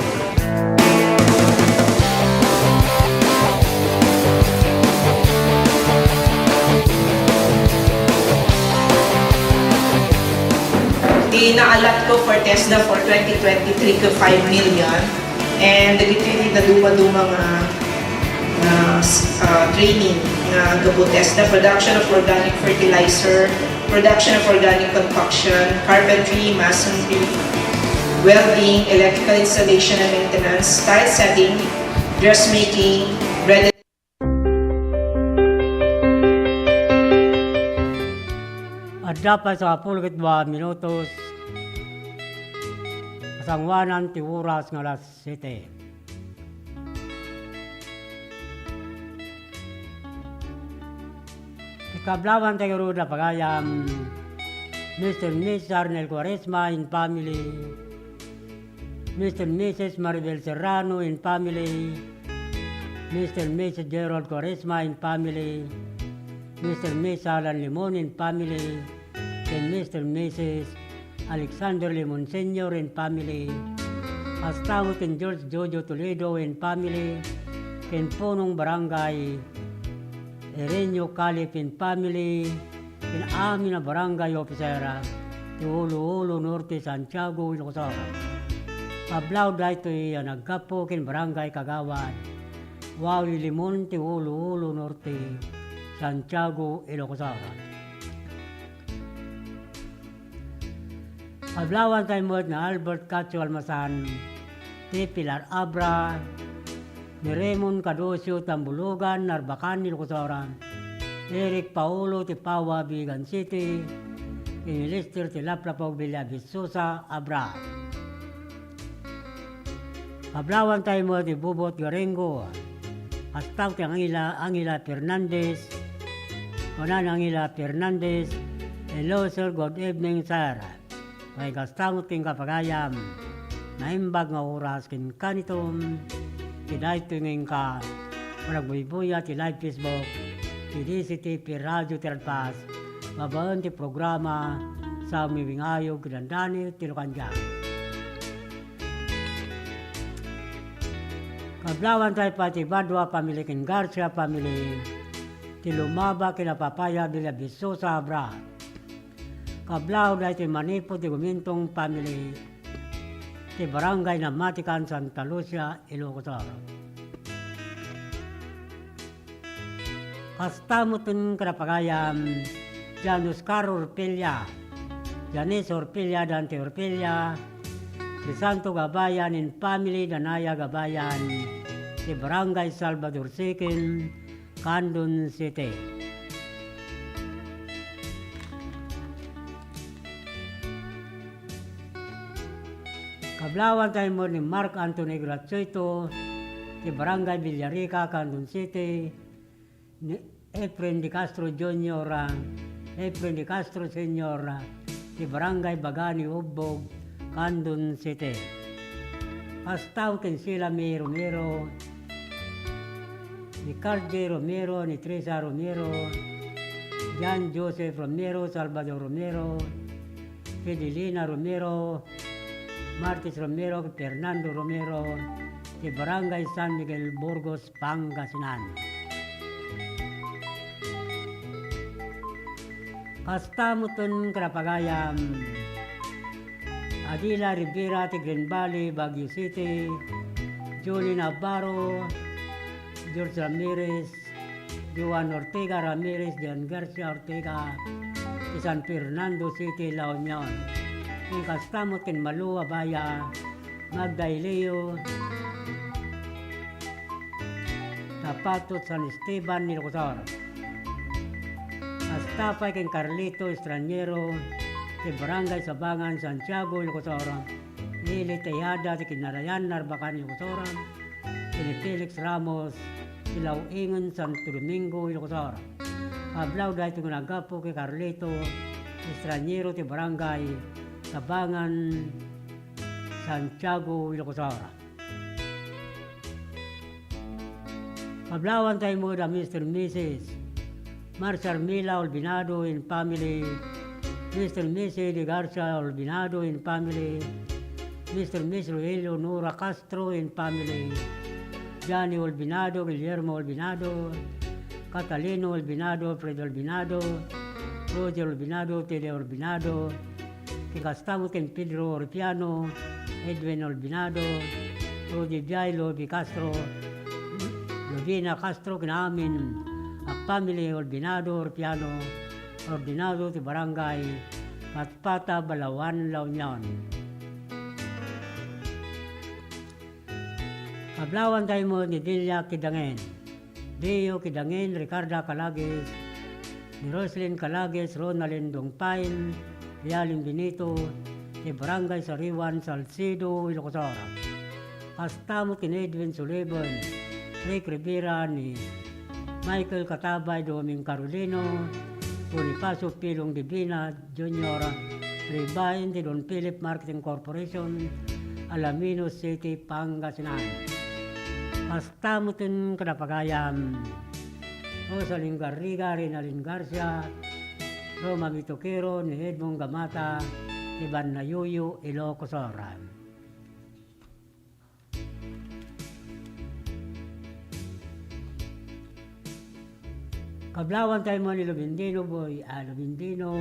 Naalat ko for TESDA for twenty twenty-three ko five million. And dagiti ti dadumaduma nga, nga, ah, training nga gapu TESDA, production of organic fertilizer, production of organic compaction, carpentry, masonry, welding, electrical installation and maintenance, tile setting, dressmaking, bread Adda pay sangapulo ket dua minutos, kasangoanan ti oras nga alas siete. Ti kablaawan tayo ngarud a pagayam, Mister and Missus Arnel Cuaresma and family, Mister and Missus Maribel Serrano and family, Mister and Missus Gerald Cuaresma and family, Mister and Missus Alan Limon and family, ken Mister and Missus Alexander Limon Senior and family, kasta met ken George Jojo Toledo and family, ken punong barangay Erenio Calip and family, ken amin a barangay officer ti Ulo-Ulo Norte, Santiago, Ilocos Sur. Kablaaw daytoy a naggapu ken barangay kagawad Wawi Limon ti Ulo-Ulo Norte, Santiago, Ilocos Sur. Kablaawan tayo met ni Albert Cacho Almasan, ti Pilar Abra, ni Raymond Cadocio Tambulugan, Narbacan, Ilocos Sur, Eric Paolo ti Paua, Vigan City, ken ni Lester ti Laplapog, Villa Vistosa, Abra. Kablaawan tayo met ni Bubot Garengo, kasta ti Angela, Angela Fernandez, kunan Angela Fernandez, "Hello, sir. Good evening, sir." Ken kasta met kenka pagayam, naimbag nga oras kenka niton, iti daytoy nga inka managbuybuya ti live Facebook ti D C T P Radio ti Radpas, babaen ti programa Saom Iwing Ayog ken Dandani ti Lukandia. Kablaawan tayo pay ti Badua family ken Garcia family, ti Lumaba ken Apapaya, Villa Vistosa, Abra. Kablaaw daytoy manipud ti Gumintong family, ti Barangay Namatican, Santa Lucia, Ilocos Sur. Kasta met ken kada pagayam, Jan Oscar Orpella, Janice Orpella, Dante Orpella, Crisanto Gabayan and family, Danaya Gabayan, ti Barangay Salvador Second, Candon City. Kablaawan tayo met ni Mark Anthony Gratuito, ti Barangay Villarica, Candon City, ni Efren De Castro Junior, ah, Efren De Castro Senior, ah, ti Barangay Bagani, Ubbog, Candon City. Kasta met ken Sila May Romero, ni Carl J Romero, ni Teresa Romero, John Joseph Romero, Salvador Romero, Fidelina Romero, Martis Romero, Fernando Romero, ti Barangay San Miguel, Burgos, Pangasinan. Kasta met ken kada pagayam, Adila Rivera ti Green Valley, Baguio City, Julie Navarro, George Ramirez, Joan Ortega Ramirez, Jan Garcia Ortega, ti San Fernando City, La Union. Ken kasta met ken Malu Abaya, Magda Ileo, Tapatot, San Esteban, Ilocos Sur. Kasta pay ken Carlito Estranjero, ti Barangay Sabangan, Santiago, Ilocos Sur. Lili Tejada, ti Kinarayan, Narbacan, Ilocos Sur. Ken ni Felix Ramos, ti Law-ingen, Santo Domingo, Ilocos Sur. Kablaaw daytoy nga naggapu ken Carlito Estranjero, ti Barangay Sabangan, Santiago, Ilocos Sur. Kablaawan tayo met a Mister and Missus Marcia Armila Olvinado and family, Mister and Missus De Garcia Olvinado and family, Mister and Missus Rogelio Nora Castro and family, Johnny Olvinado, Guillermo Olvinado, Catalino Olvinado, Fred Olvinado, Roger Olvinado, Teddy Olvinado, Kasta met ken Pedro Oripiano, Edwin Olbinado, Rudy Biay, Lobi Castro, Lovina Castro, ken amin a family Olbinado Oripiano, Ordinado ti Barangay Patpata, Balaoan, La Union. Kablawan tayo mo ni Delia Kidangen, Leo Kidangen, Ricarda Calagues, ni Roslyn Calagues, Ronaldin Dongpain, Realin Benito, ti Barangay Sariwan, Salcedo, Ilocos Sur. Kasta met ken Edwin Sullivan, Rick Rivera, ni Michael Katabay, Doming Carolino, Bonifacio Pilong Divina, Junior, Ribain ti Don Philip Marketing Corporation, Alaminos City, Pangasinan. Kasta met ken kadapagayam, Rosalyn Garriga, Rinalyn Garcia, Roma Mitokero, ni Edmond Gamata, ti Bannayuyu, Ilocos Sur. Kablawan tayo mo ni Lubindino Boy, ah, Lubindino,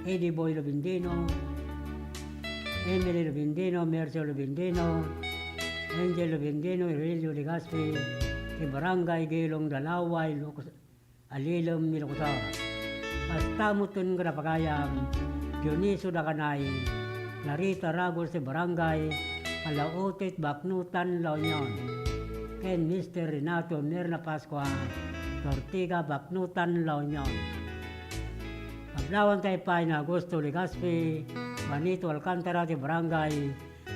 Eddie Boy Lubindino, Emily Lubindino, Mercio Lubindino, Angel Lubindino, Aurelio Legaspi, ti Barangay Gelong Dalaway, Ilocos, Alilem, Ilocos Sur. Kasta met ken kadapagayam, Dionisio Dacanay, Clarita Ragos ti Barangay Alaotit, Baknotan, La Union, ken Mister Renato Mirna Pascua, Ortiga, Baknotan, La Union. Kablawan tayo pay ni Augusto Legaspi, Juanito Alcantara ti Barangay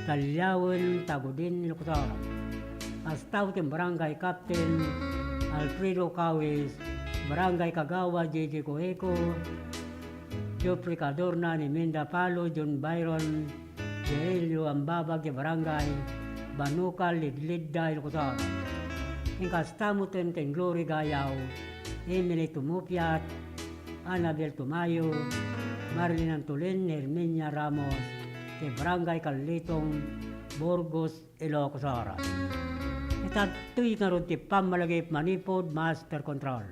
Taliawen, Tagudin, Ilocos Sur. Kasta met ken Barangay Captain Alfredo Cawis, Barangay Kagawad J J Coeco, Geoffrey Cadorna, ni Minda Palo, John Byron, Jaelio Ambabag ti Barangay Banukal, Lidlidda, Ilocos Sur. Ken kasta met ken Glory Gayaw, Emily Tumupiat, Annabel Tumayo, Marilyn Antolin, Herminia Ramos, ti Barangay Kalitong, Burgos, Ilocos Sur. Ita daytoy ngarud ti pammalagip manipud Master Control.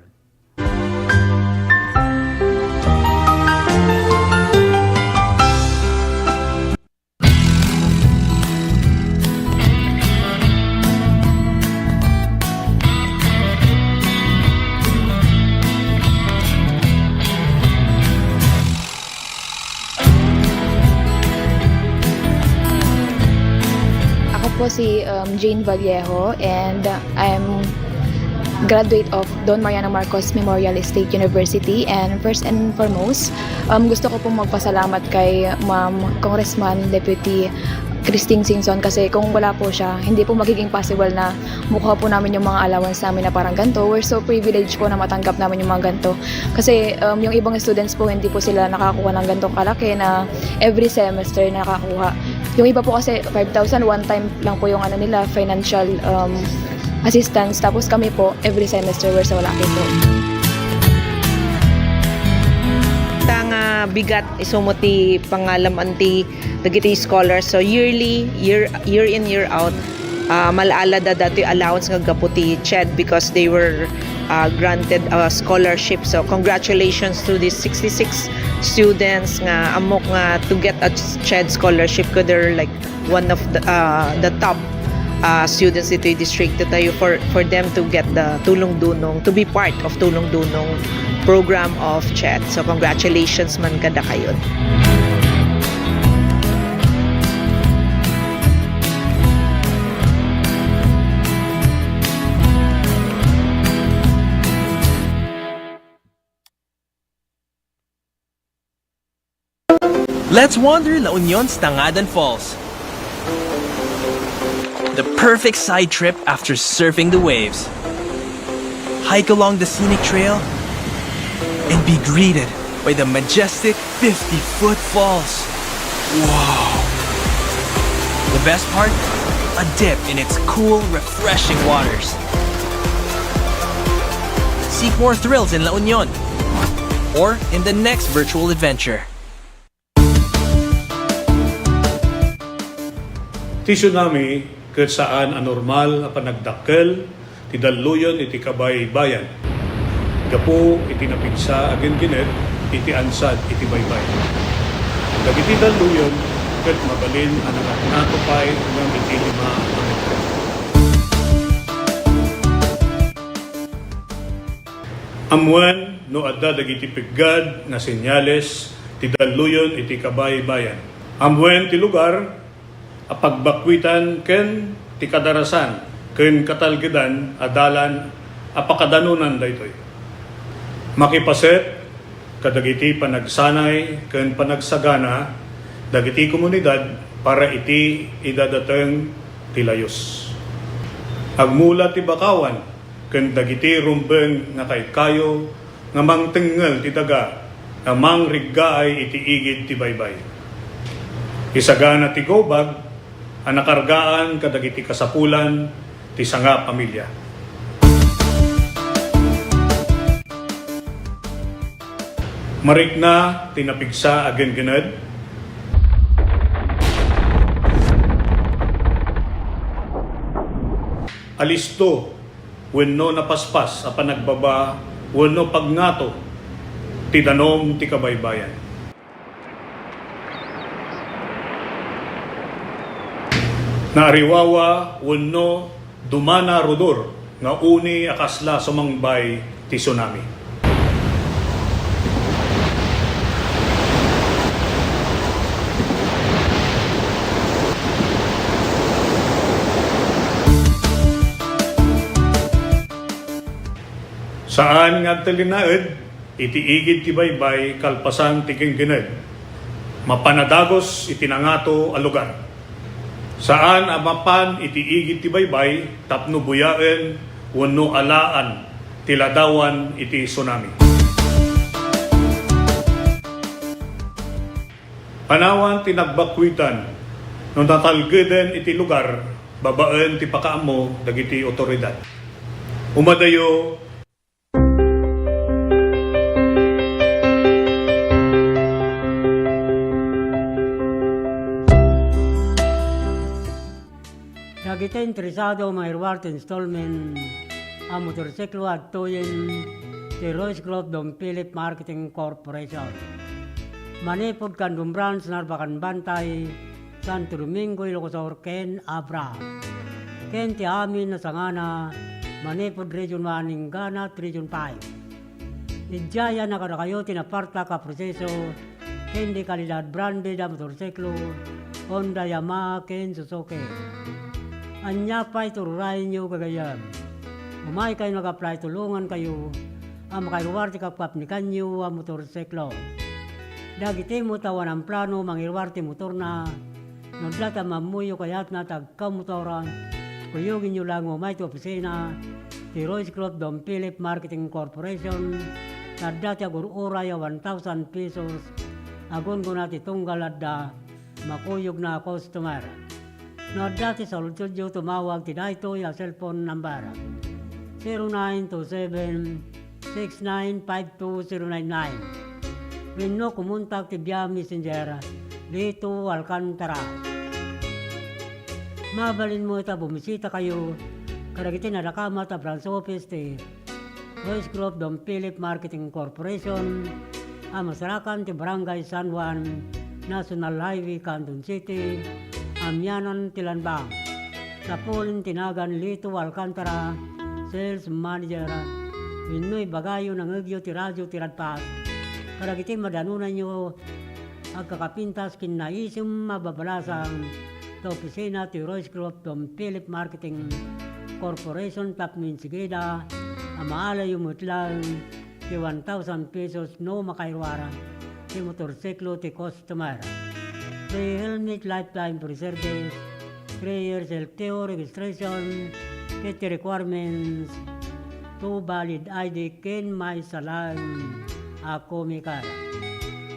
Ako po si, um, Jane Vallejo, and I'm graduate of Don Mariano Marcos Memorial State University. And first and foremost, um, gusto ko pong magpasalamat kay Ma'am Congressman Deputy Christine Singson, kasi kung wala po siya, hindi po magiging possible na makuha po namin yung mga allowance namin na parang ganito. We're so privileged po na matanggap namin yung mga ganito. Kasi, um, yung ibang students po, hindi po sila nakakuha ng ganitong kalaki na every semester nakakuha. Yung iba po kasi, five thousand, one time lang po yung ano nila, financial, um, assistance. Tapos kami po, every semester, we're so lucky po. Ta nga bigat, isu met ti pangalam-an ti dagiti scholars. So, yearly, year, year in, year out, ah, mal-ala da datoy allowance nga gapu ti CHED because they were, ah, granted a scholarship. So, congratulations to these sixty-six students nga ammok nga to get a CHED scholarship, 'cause they're, like, one of the, ah, the top, ah, students ditoy distrito tayo for, for them to get the Tulong Dunong, to be part of Tulong Dunong program of CHED. So, congratulations man kadakayon. Let's wander La Union's Tangadan Falls. The perfect side trip after surfing the waves. Hike along the scenic trail and be greeted by the majestic fifty-foot falls. Wow! The best part? A dip in its cool, refreshing waters. Seek more thrills in La Union or in the next virtual adventure. Ti tsunami ket saan a normal a panagdakkel ti dalluyon iti kabaybayan gapu iti napigsa a ginginet iti ansad iti baybay. Dagiti dalluyon ket mabalin a nangatngato pay ngem iti lima a metro. Ammoen no adda dagiti peggad nga senyales ti dalluyon iti kabaybayan. Ammoen ti lugar a pagbakkuitan ken ti kadarasan ken katalgedan a dalan a pakadanonan daytoy. Makipaset kadagiti panagsanay ken panagsagana dagiti komunidad para iti idadateng ti layus. Agmula ti bakawan ken dagiti rumbeng nga kaykayo nga mangtengngel ti daga nga mangriggaay iti igid ti baybay. Isagana ti gobag a nakargaan kadagiti kasapulan ti sanga pamilya. Marikna ti napigsa a genggened. Alisto wenno napaspas a panagbaba wenno pagngato ti danum ti kabaybayan. Naariwawa wenno dumana rudor nga uni a kasla sumangbay ti tsunami. Saan nga agtalinaed iti igid ti baybay kalpasan ti genggened. Mapan a dagus iti nangato a lugar. Saan a mapan iti igid ti baybay tapno buyaen wenno alaan ti ladawan iti tsunami. Panawan ti nagbakkuitan no natalgeden iti lugar babaen ti pakaammo dagiti otoridad. Umadayo. Dagiti interesado mairuar ti installment a motorsiklo adtoyen ti Royce Group Don Philip Marketing Corporation. Manipud Candon Branch, Narbacan Bantay, Santo Domingo, Ilocos Sur, ken Abra. Ken ti amin a sangana, manipud Region one inggana ti Region five. Idiay a kadakayo ti napartak a proseso ken di kalidad branded a motorsiklo, Honda, Yamaha, ken Suzuki. Ania pay ti ururayenyo gagayyem? Umaykayo nga apply, tulongankayo a makairuar ti kapkapnikanyo a motorsiklo. Dagiti met a awan plano mangiruar ti motorna, no adda ti ammoyo kayatna ti agkamotor, kuyogenyo laeng umay ti opisina ti Royce Group Don Philip Marketing Corporation, ta adda ti agur-uray a one thousand pesos a gunggona ti tunggal adda makuyogna a customer. No adda ti saludsodyo, tumawag ti daytoy a cellphone number, zero nine two seven, six nine five two zero nine nine, wenno kumontak ti via Messenger, Lito Alcantara. Mabalin met a bumisitakayo kadagiti nadakamat a branch office ti Royce Group Don Philip Marketing Corporation a masarakan ti Barangay San Juan, National Highway, Candon City, amianan ti Lanbang. Tapulin ti nagan Lito Alcantara, Sales Manager, wenno ibagayo nangngegyo ti radio ti Radpas kadagiti madanonanyo agkakapintas ken naisim a babalasang ta opisina ti Royce Group Don Philip Marketing Corporation tapno insigida a maalayo met laeng ti one thousand pesos no makairuar ti motorsiklo ti customer. Free helmet, lifetime free service, three years L T O registration, ket ti requirements, two valid I D ken maysa laeng a comical.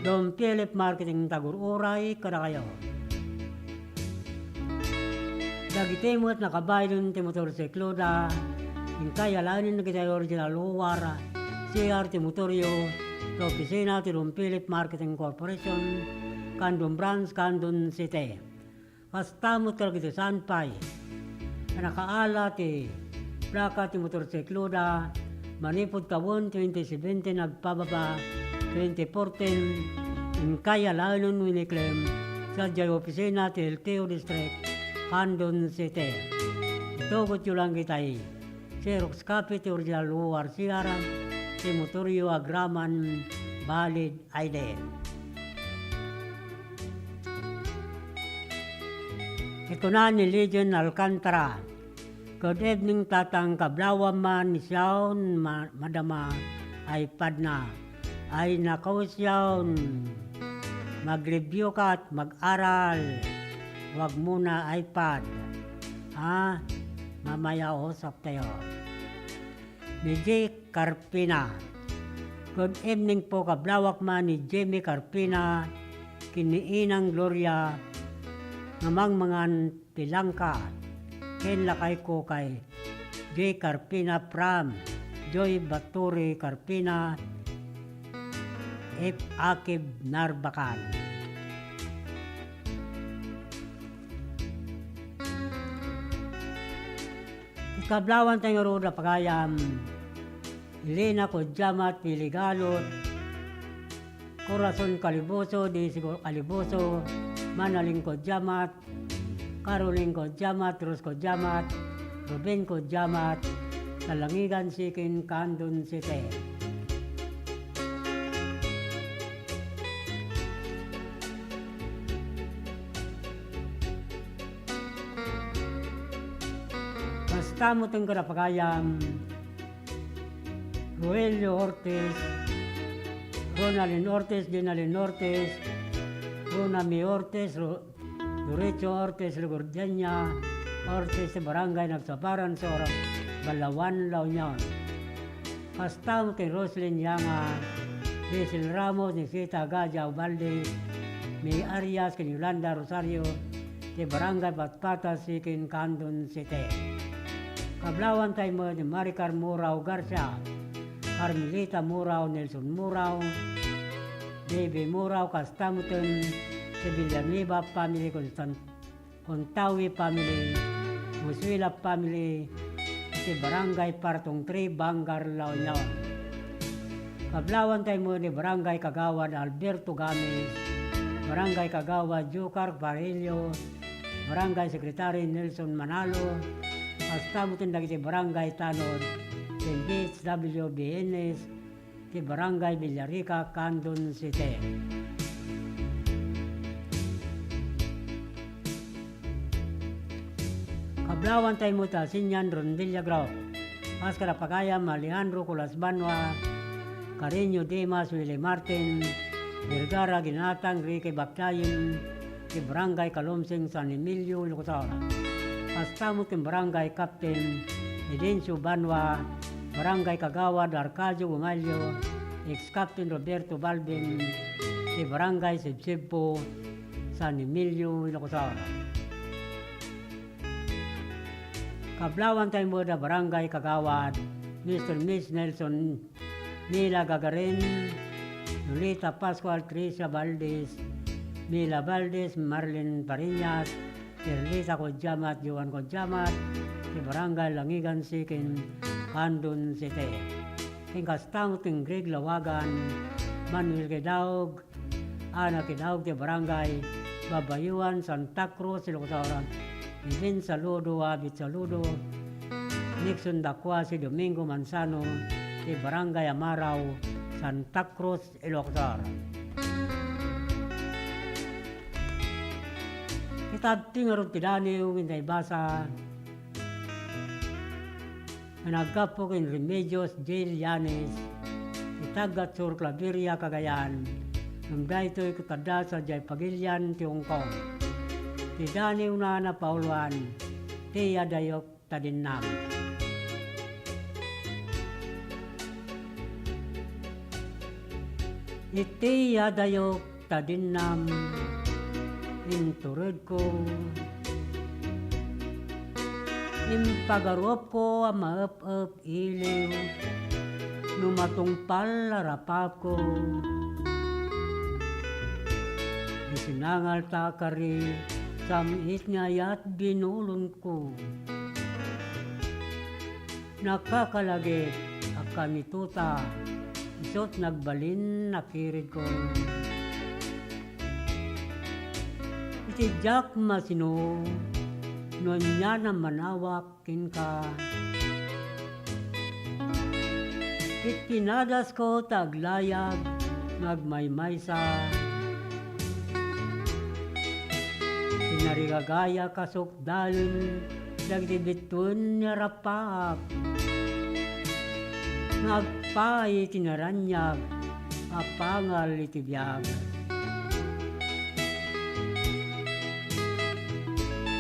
Don Philip Marketing, tagur-uray kadakayo. Dagiti met nakabaylen ti motorsikloda, inkay alaenen dagiti original O R, C R ti motoryo, ti opisina ti Don Philip Marketing Corporation, Candon Branch, Candon City. Kasta met kadagiti saan pay a nakaala ti plaka ti motorsikloda manipud tawen twenty seventeen agpababa, twenty fourteen, Inkay alaenen wenno iklem sadiay opisina ti L T O District, Candon City. Itugotyo lang kitay. Xerox copy ti original O R C R, ti motoryo agraman valid I D. Ikuna ni Legend Alcantara, "Good evening, Tatang. Kablawam man, siaon ma-, madama iPad na. Ay nako, siaon. Mag-review ka at mag-aral. Wag muna iPad. Ah, mamaya usap tayo." Ni Jay Carpina. Good evening po, kablawak man ni Jimmy Carpina, ken ni Inang Gloria, nga mangmangan ti langka, ken lakayko kay Jay Carpina from Joy Baturi Carpina, F. Akib Narbacan. Kablawan tayo ngarud a pagayam, Elena Codiamat, Pili Galot, Corazon Caliboso, Desigo Caliboso, Manalin Codiamat, Caroline Codiamat, Rose Codiamat, Ruben Codiamat, Talangigan Sikin, Candon City. Kasta met ti kadapagayam, Roelio Ortiz, Ronaldin Ortiz, Dinalin Ortiz, Ronami Ortiz, Ro-, Lorenzo Ortiz Regordeña, Ortiz ti Barangay Nagsabaran, Sor, Balaoan, La Union. Kasta met ken Roslyn Yanga, Cecil Ramos, Nisita Gadia Ubalde, May Arias, ken Yolanda Rosario, ti Barangay Patpata, Sikin, Candon City. Kablawan tayo met ni Maricar Murao Garcia, Carmelita Murao, Nelson Murao, Baby Murao, kasta met ti Villanueva family, Constan-, Contawi family, Musuela family, iti Barangay Partong three, Bangar, La Union. Kablawan tayo met ni Barangay Kagawad Alberto Gamis, Barangay Kagawad Jocar Parillo, Barangay Secretary Nelson Manalo, kasta met dagiti barangay tanod, ken B H W B N S, ti Barangay Villarica, Candon City. Kablawan tayo met a Senior Rondilla Group. Kas kadapagayam, Alejandro Colas Banua, Carreño Dimas, Willie Martin, Vergara Ginatang, Ricky Baclayon, ti Barangay Kalumsing, San Emilio, Ilocos Sur. Kasta met ken Barangay Captain Edencio Banua, Barangay Kagawad Arcadio Gumalio, ex-Captain Roberto Balbin, ti Barangay Sibsibpo, San Emilio, Ilocos Sur. Kablawan tayo met a Barangay Kagawad, Mister Miss Nelson Mila Gagarin, Lolita Pascual, Tricia Valdez, Mila Valdez, Marlene Pariñas, Perlita Codiamat, Joan Codiamat, ti Barangay Langigan Sikin, Candon City. Ken kasta met ken Greg Lawagan, Manuel Kidaog, Ana Kidaog ti Barangay Babayuan, Santa Cruz, Ilocos Sur, Eden Saludo, Abit Saludo, Nixon Dacuasi, Domingo Manzano, ti Barangay Amarao, Santa Cruz, Ilocos Sur. Ket adtoy ngarud ti daniw nga naibasa nga naggapu ken Remedios J. Llanes, ti taga-Sur Claveria, Cagayan, ngem daytoy ket adda sadiay pagilian ti Hong Kong. Ti daniwna a napauluan, ti yadayok ta dinnam. Iti yadayok ta dinnam, inturedko, impagarupko a maep-ep iliw, no matungpal a rapapko. Isinangal ta kari, sam-it nga ayat binulonko. Nakakalagip a kanito ta, isut' nagbalin a kiridko. Ti diak masino, no ania a manawak kenka. Ket pinadasko ta aglayag nga agmaymaysa. Ti narigagayak a sukdaen dagiti bituen nga rapaak nga agpaay iti naraniag a pangal iti biag.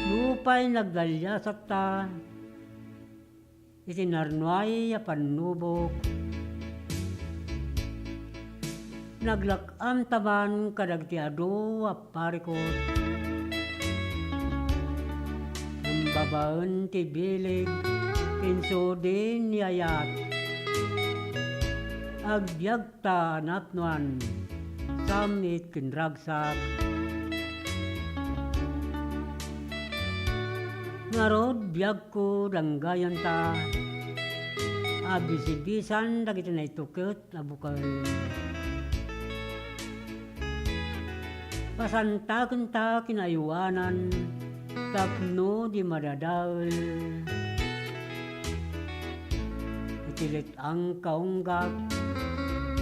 Nupay nagdaliasatta iti narnuay a pannubok, naglak-amta man kadagiti adu a parikut. Ngem babaen ti bileg, insudi ni ayat. Agbiagta a napnoan, sam-it ken ragsak. Ngarud, biagko, danggayonta a bisibisan dagiti naituket a bukel. Pasantakenta kinayuanan tapno di madadael. Iti let-ang kaunggak,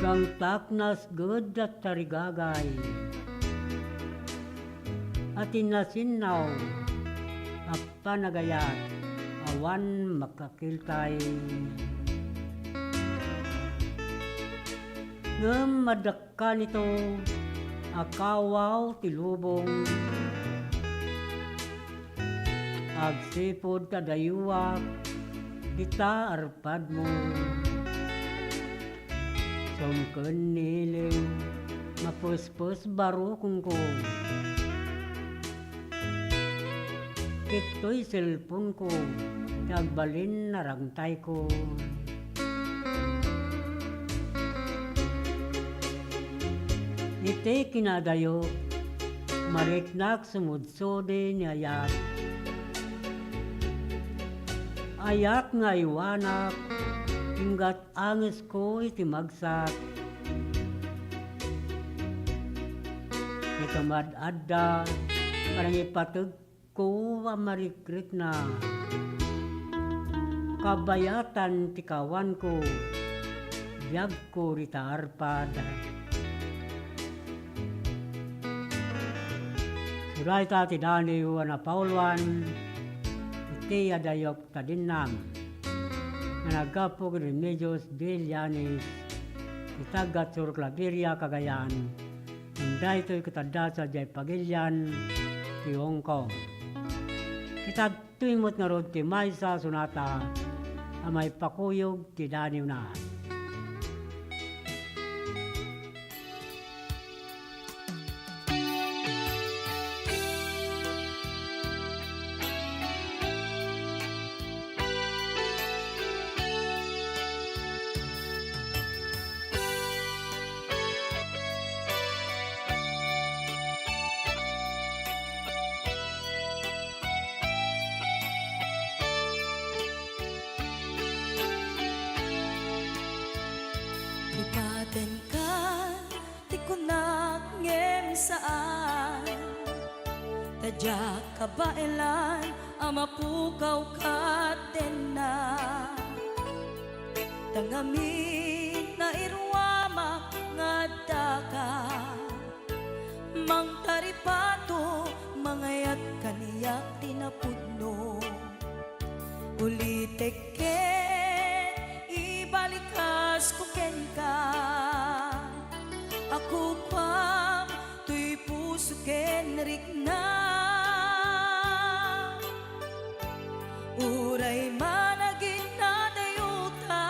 gangtak nasged a tarigagay. A ti nasinnaw a panagayat, awan makakiltay. Ngem adda kanito a kawaw ti lubong. Agsipud ta dayuak dita arpadmo. Sumken ni ilim, mapespes barukonko. Ket toy selponko ti agbalin narangtayko. Iti kinadayok, mariknak sumudsudi ni ayat. Ayat nga ayuanak, inggat angesko iti magsat. Ket mad-adda, panangipateg ko a marikrikna. Kabayatan ti kawanko, biagko dita arpad. Surayta ti Daniw a napauluan iti adayok ta dinnam nga naggapu ken Remedios Villanes, ti taga Sur Claveria, Cagayan. Ngem daytoy ket adda sadiay pagilian ti Hong Kong. Ket adtoy met ngarud ti maysa a sonata a maipakuyog ti daniwna. Ipatenkan ti kunak ngem saan, ta diak kabaelan a mapukaw kaddenna. Ta ngamin nairuamak nga addaka, mangtaripato, mangayat kaniak ti napudno. Ulitek ket ibalikasko kenka. Akukuam toy puso ken rikna. Uray man aginnadayota,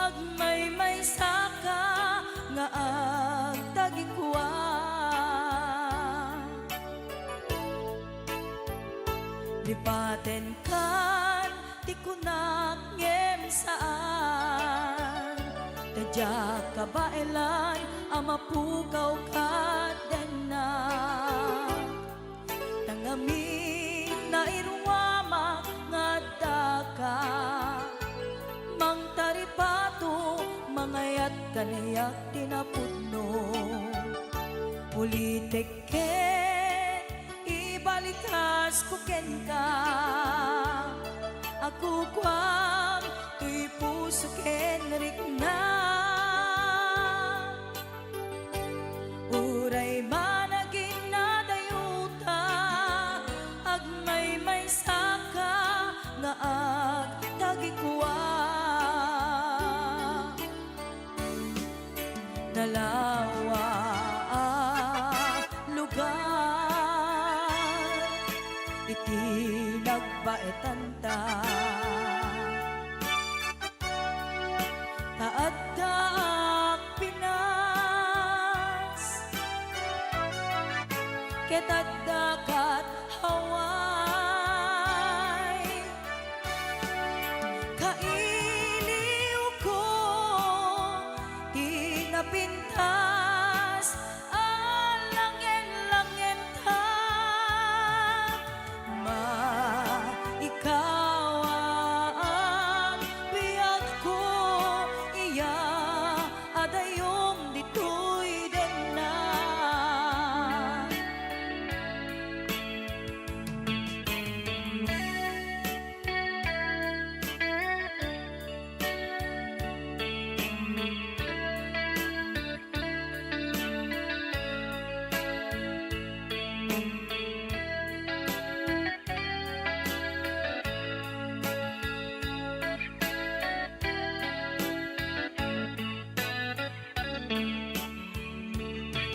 agmaymaysaka nga agtagikua. Lipatenkan ti kunak ngem saan, ta diak kabaelan a mapukaw kaddenna. Ta ngamin nairuamak nga addaka, mangtaripato, mangayat kaniak ti napudno. Ulitek ket Kas ko kenka, akukuam toy puso ken rikna. Uray man aginadayuta, agmaymaysaka nga agtagikua. Nalawa a lugar iti nagbaetanta. Ta addaak Pinas, ket addakat Hawaii. Kailiwko ti napintas a langen-langenta. Maikawam, biagko, iya, adayom ditoy denna.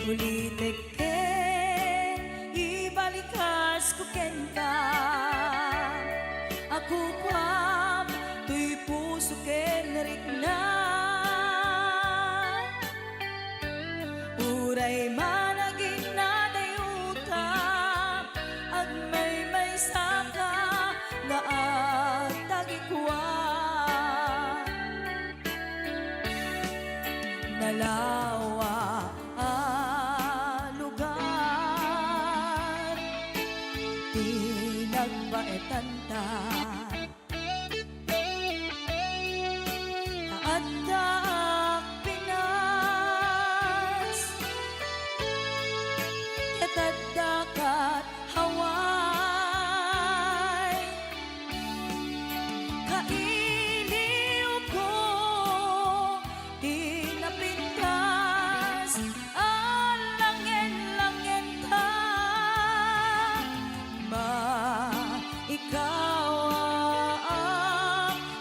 Ulitek ken ibalikas ko kenka, akukuam toy puso ken rikna. Uray man aginadayuta, agmaymaysaka nga agtagikua. Nalawa a lugar ti nagbaetanta. Addaak Pinas, ket addakat Hawaii. Kailiwko ti napintas a langen-langenta. Maikawam,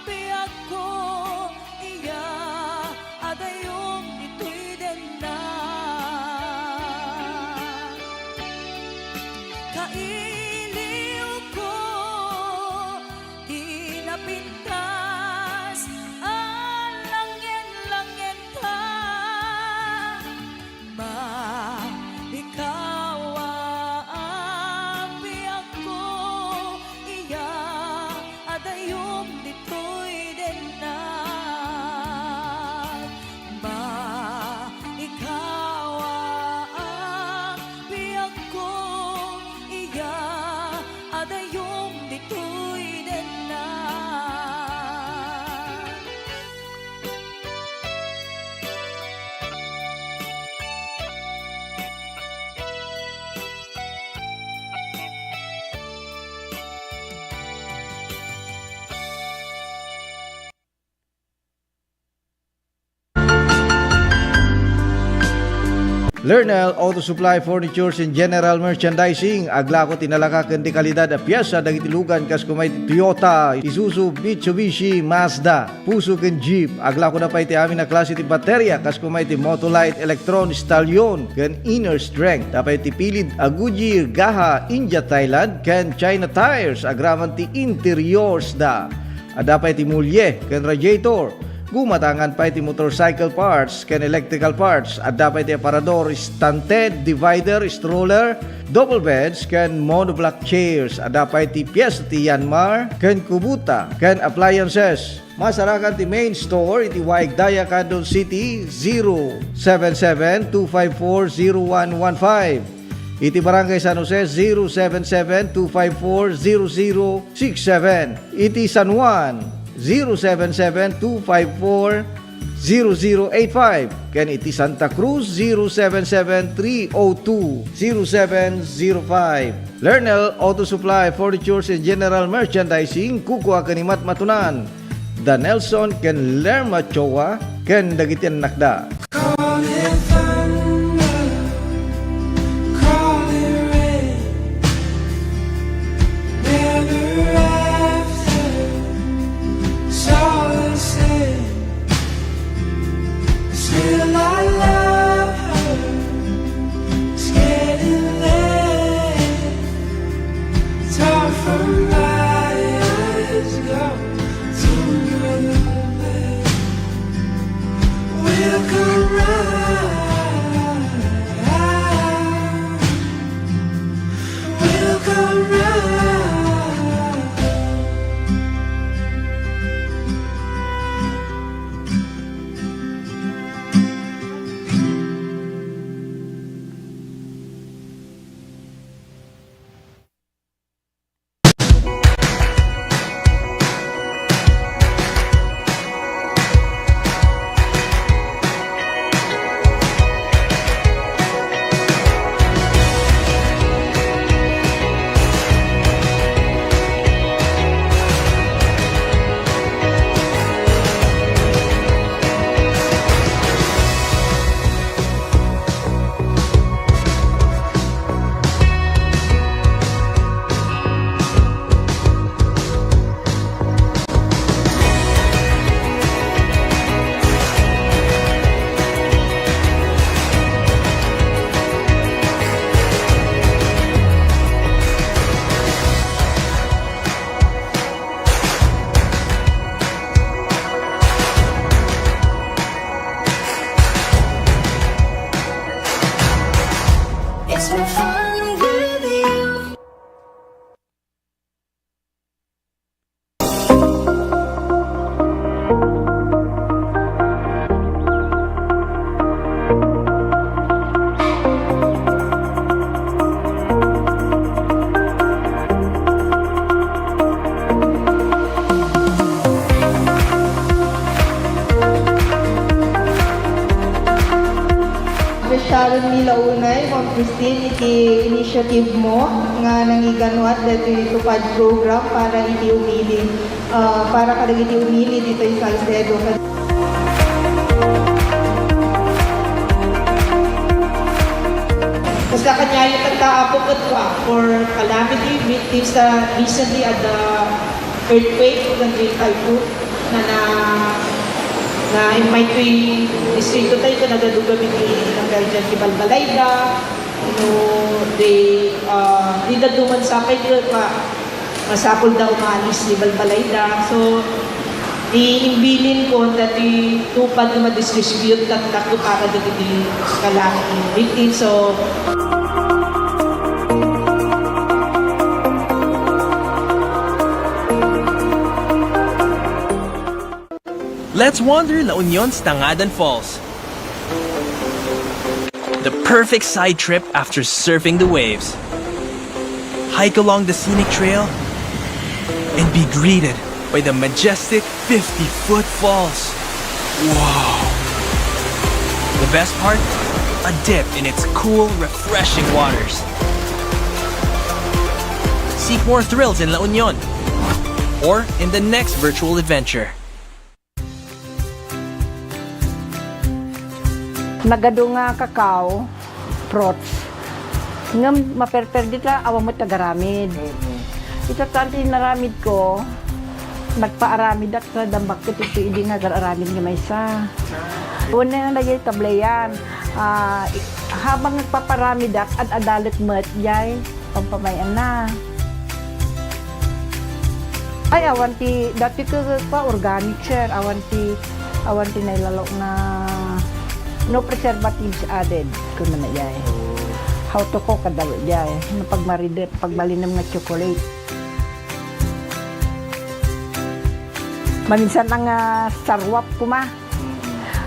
biagko, iya, adayom ditoy denna. Kailiwko ti napintas a langen-langenta. Maikawam, biagko, iya, adayom ditoy denna. Maikawam, biagko, iya, adayom ditoy denna. Lernel Auto Supply, Furnitures and General Merchandising, aglako ti nalaka ken ti kalidad a piesa dagiti lugan kas kuma iti Toyota, Isuzu, Mitsubishi, Mazda, Fuso ken Jeep. Aglako da pay ti amin a klase ti bateria kas kuma iti Motolite, Electron, Stallion, ken Inner Strength. Adda pay ti pilid a Goodyear, Gaha, India, Thailand, ken China tires agraman ti interiors da. Adda pay ti mulie ken radiator. Gumatangan pay ti motorcycle parts ken electrical parts. Adda pay ti aparador, stand, divider, stroller, double beds, ken monoblock chairs. Adda pay ti pies ti Yanmar ken Kubota ken appliances. Masarakan ti main store iti Waig Daya, Candon City, zero seven seven two five four zero one one five. Iti Barangay San Jose, zero seven seven two five four zero zero six seven. Iti San Juan, zero seven seven two five four zero zero eight five, ken iti Santa Cruz, zero seven seven three oh two zero seven zero five. Lernel Auto Supply, Furnitures and General Merchandising, kukua ken ni Matmatunan, da Nelson ken Lerma Choa, ken dagiti annakda. Call it thunder, call it rain, never after, it's all the same. Still I love her. It's getting late. It's hard for my eyes go to another place. We'll come round. We'll come round. It's been fun with you. Appreciate mi la unay, Ma'am Christine, iti initiative mo nga nangiganuat daytoy TUPAD program para iti umili, ah, para kadagiti umili ditoy Salcedo. Kasta kaniayo tatta, Apo, ket, ah, for calamity victims, ah, recently at the earthquake ken the typhoon na, na, na-invite toy distrito tayo, ken nagadugamin ti nanggaydin ti balbalayda, no, the, ah, di dadduma sapay ket pa-, masapulda umalis ti balbalayda. So, ti imbilin ko, dati TUPAD nga madistribute tatta para dagiti calamity victims. So, Let's wander La Union's Tangadan Falls. The perfect side trip after surfing the waves. Hike along the scenic trail and be greeted by the majestic fifty-foot falls. Wow! The best part? A dip in its cool, refreshing waters. Seek more thrills in La Union or in the next virtual adventure. Nagadu nga cacao, fruits. Ngem maperper dita, awan met agaramid. Mm-hmm. Ita tan ti inaramid ko, nagpaaramidak sa dambak ket iti idi nga agaramid nga maysa. Una nga dagiti tableyan, ah, i-, habang nagpaparamidak, ad-adalek met, jay. Pampamayan na. Ay, awan ti, dati ka, ka organic, sir. Awan ti, awan ti nailalo nga no preservatives added, kunana jay. How to cook, kada jay. No pagmaridep, pagbalinem nga chocolate. Maminsan nga sarwap kuma.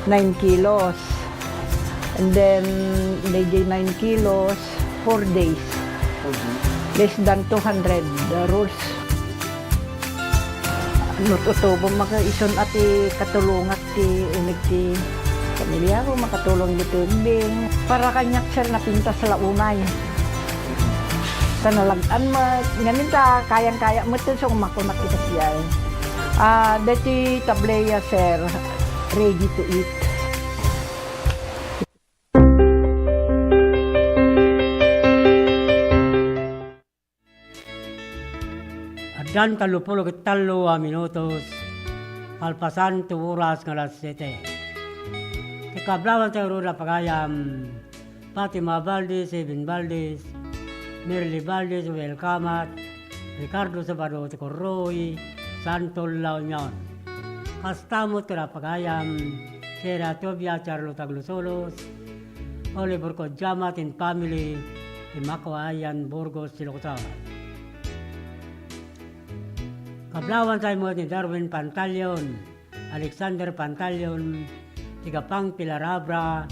Nine kilos. And then, dayjay nine kilos, four days. Mhm. Less than two hundred, uh, rolls. No tutubo, maka isun a ti katulongak ti uneg ti pamiliako, makatulong ditoy ubbing. Para kaniak, sir, napintas la unay. Ta nalag-an met, ngamin ta kayang-kaya met, so, makunak ita siya. Ah, deti tablea, sir, ready to eat. Addan tallopulo ket tallo a minutos, kalpasan ti oras nga alas siete. Ket kablawanta ngarud a pagayam, Fatima Valdez, Eben Valdez, Merly Valdez, Welkamat, Ricardo Sabado ti Corroy, Santo La Union. Kasta met ti pagayam, Sera Tobia, Charlo Taglusolos, Oliver Codiamat and family, ti Makuayan, Burgos, Ilocos Sur. Kablawanta met ni Darwin Pantaleon, Alexander Pantaleon, ti Gapang Pilar Abra,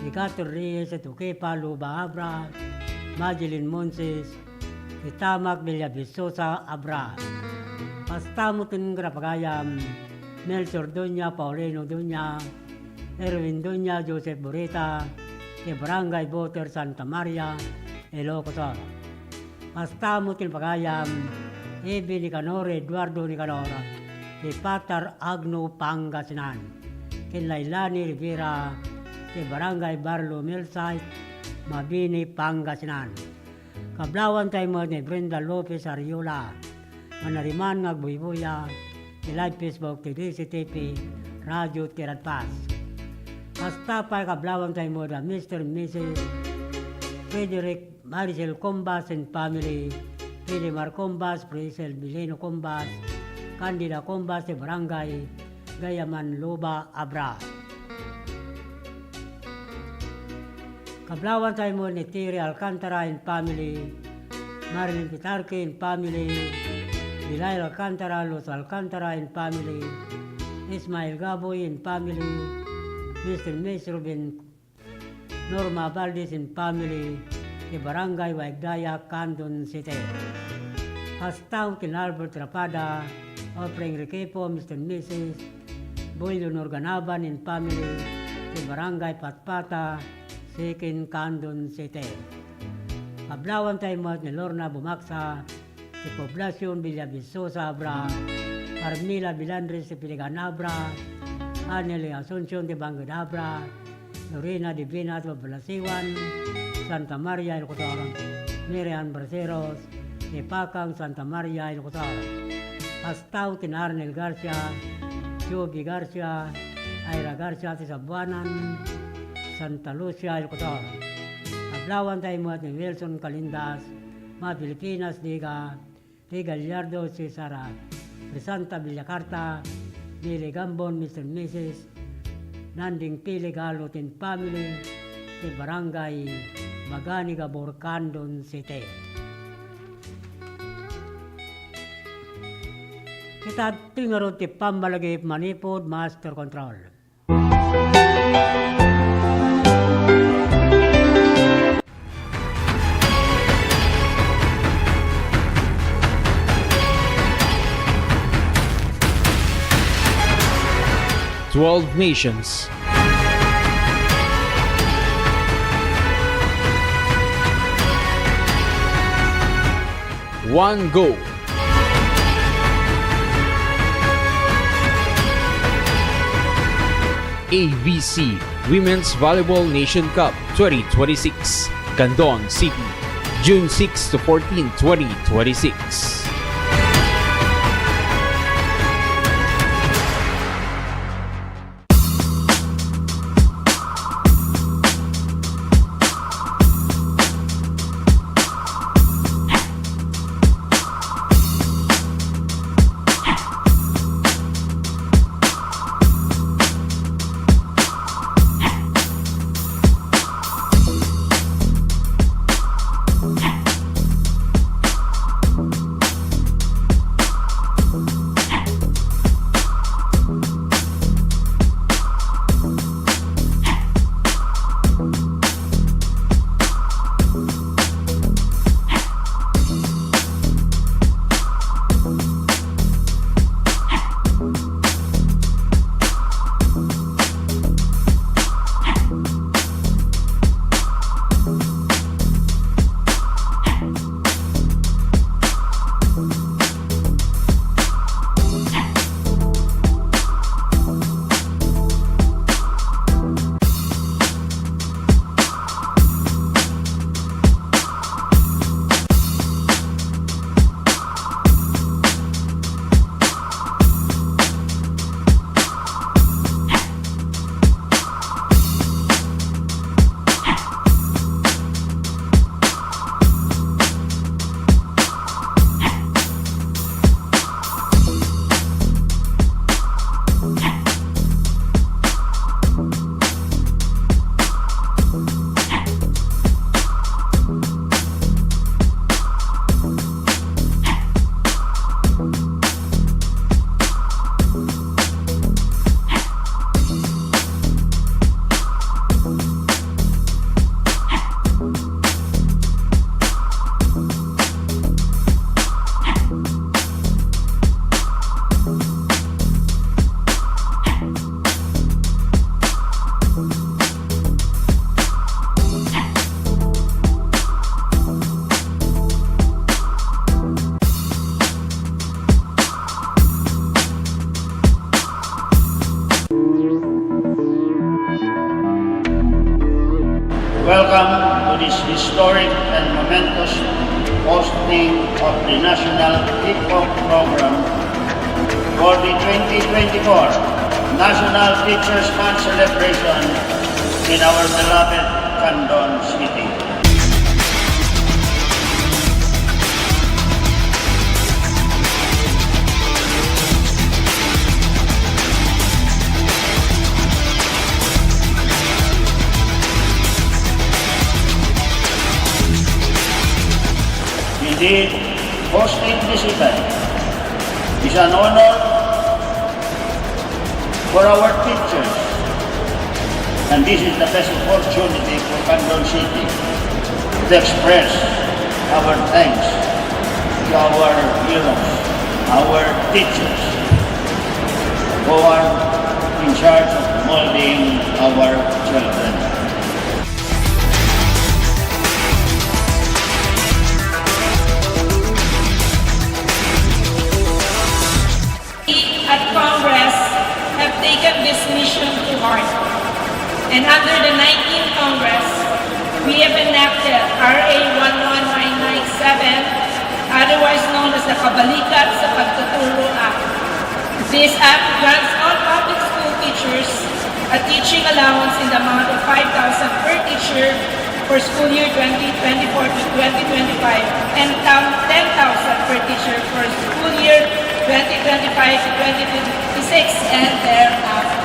Nicator Reyes, Duquepa Luba Abra, Madeline Monses, ti Tamak Villavisosa Abra. Kasta met ti pagayam, Melchor Duña, Paulino Duña, Erwin Duña, Joseph Burita, ti Barangay Boter Santa Maria, Ilocos Sur. Kasta met ti pagayam, Ebi Nicanor, Eduardo Nicanor, ti Patar Agno, Pangasinan. Ken Lailani Rivera, ti Barangay Barlo Millsite, Mabini, Pangasinan. Kablawanta met ni Brenda Lopez Ariola, nga nariman nga agbuybuya, ti live Facebook ti D C T P, Radio Tiradpas. Kasta pay kablawanta met da Mister and Missus Frederick Maricel Combas and family, Pilimar Combas, Priscel Bilino Combas, Candida Combas, ti Barangay Gayaman Luba, Abra. Kablawanta met ni Terry Alcantara and family, Marilyn Pitarque and family, Bilay Alcantara, Luz Alcantara and family, Ismael Gaboy and family, Mister and Miss Ruben Norma Valdez and family, ti Barangay Waigdaya, Candon City. Kasta ken Albert Rapada, Ofra Enriquepo, Mister and Missus Boy Leonor Ganaban and family, ti Barangay Patpata, Siquin, Candon City. Kablawanta met ni Lorna Bumaksa, ti Poblacion Villavisosa Abra, Carmela Bilandres ti Piligan Abra, Aneli Asuncion ti Bangked Abra, Lorena Divina ti Poblacion, Santa Maria, Ilocos Sur, Miriam Braceros ti Pakang, Santa Maria, Ilocos Sur. Kasta ken Arnel Garcia, Joby Garcia, Ira Garcia ti Sabuanan, Santa Lucia, Ilocos Sur. Kablawanta met ni Wilson Calindas, Ma Filipinas Diga, ti Gallardo Cesar, Crisanta Villacarta, Billy Gambon, Mister and Missus Nanding Pili Galo and family, ti Barangay Bagani Gabor, Candon City. Ita ti ngarud ti pammalagip manipud master control. Twelve nations. One goal. A V C Women's Volleyball Nation Cup twenty twenty-six, Candon City, June six to fourteen, twenty twenty-six. Welcome to this historic and momentous posting of the National Kickoff Program for the twenty twenty-four National Teachers' Month celebration in our beloved Candon City. Indeed, hosting this event is an honor for our teachers, and this is the best opportunity for Candon City to express our thanks to our heroes, our teachers, who are in charge of molding our children. We at Congress have taken this mission to heart. And under the nineteenth Congress, we have enacted R A one one nine nine seven, otherwise known as the Kabalikat sa Pagtuturo Act. This act grants all public school teachers a teaching allowance in the amount of five thousand per teacher for school year twenty twenty-four to twenty twenty-five and tam-, ten thousand per teacher for school year twenty twenty-five to twenty twenty-six and thereafter.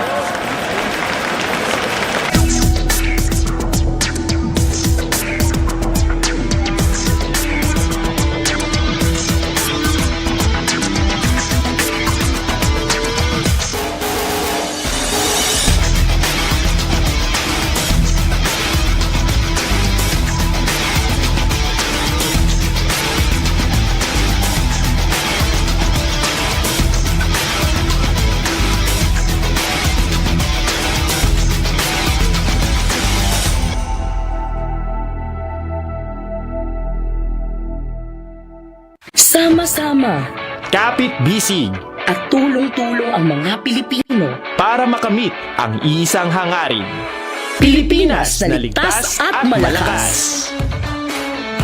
Sama-sama. Kapit-bisig. At tulong-tulong ang mga Pilipino. Para makamit ang isang hangarin. Pilipinas na ligtas at malakas.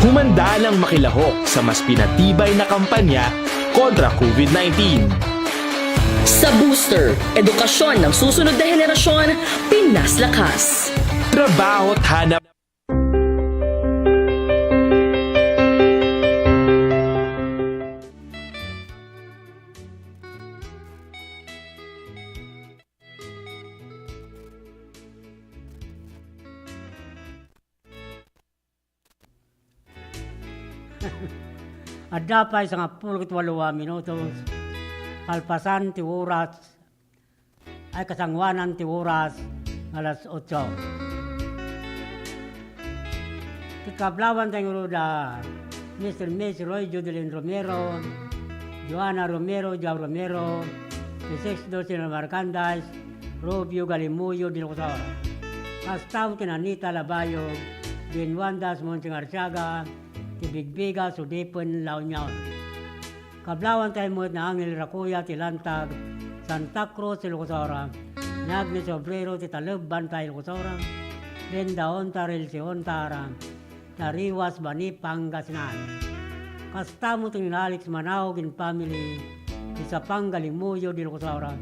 Humanda nang makilahok sa mas pinatibay na kampanya kontra COVID nineteen. Sa booster, edukasyon ng susunod na henerasyon, Pinas Lakas. Trabaho at hanap Adda pay sangapulo ket walo a minutos. Kalpasan ti oras, ay kasangoanan ti oras nga alas otso. Ti kablaawan tayo ngarud a Mister and Miss Roy Judelin Romero, Joanna Romero, Joao Romero, ti Six Dozen Marcandies, Rubio Galimuyo de Locosor. Kasta met ken Anita Labayog, Jean Wanda Monching Arciaga, ti Bigbiga, Sudipen, La Union. Kablaawan tayo met ni Angel Rakuya ti Lantag, Santa Cruz, Ilocos Sur, ni Agnes Obrero ti Taleb, Bantay, Ilocos Sur, Linda Ontar, Elsie Ontar, Tariwas, Bani, Pangasinan. Kasta met ni Alex Manaog and family, ti Sapang Galimuyo de Locos Sur,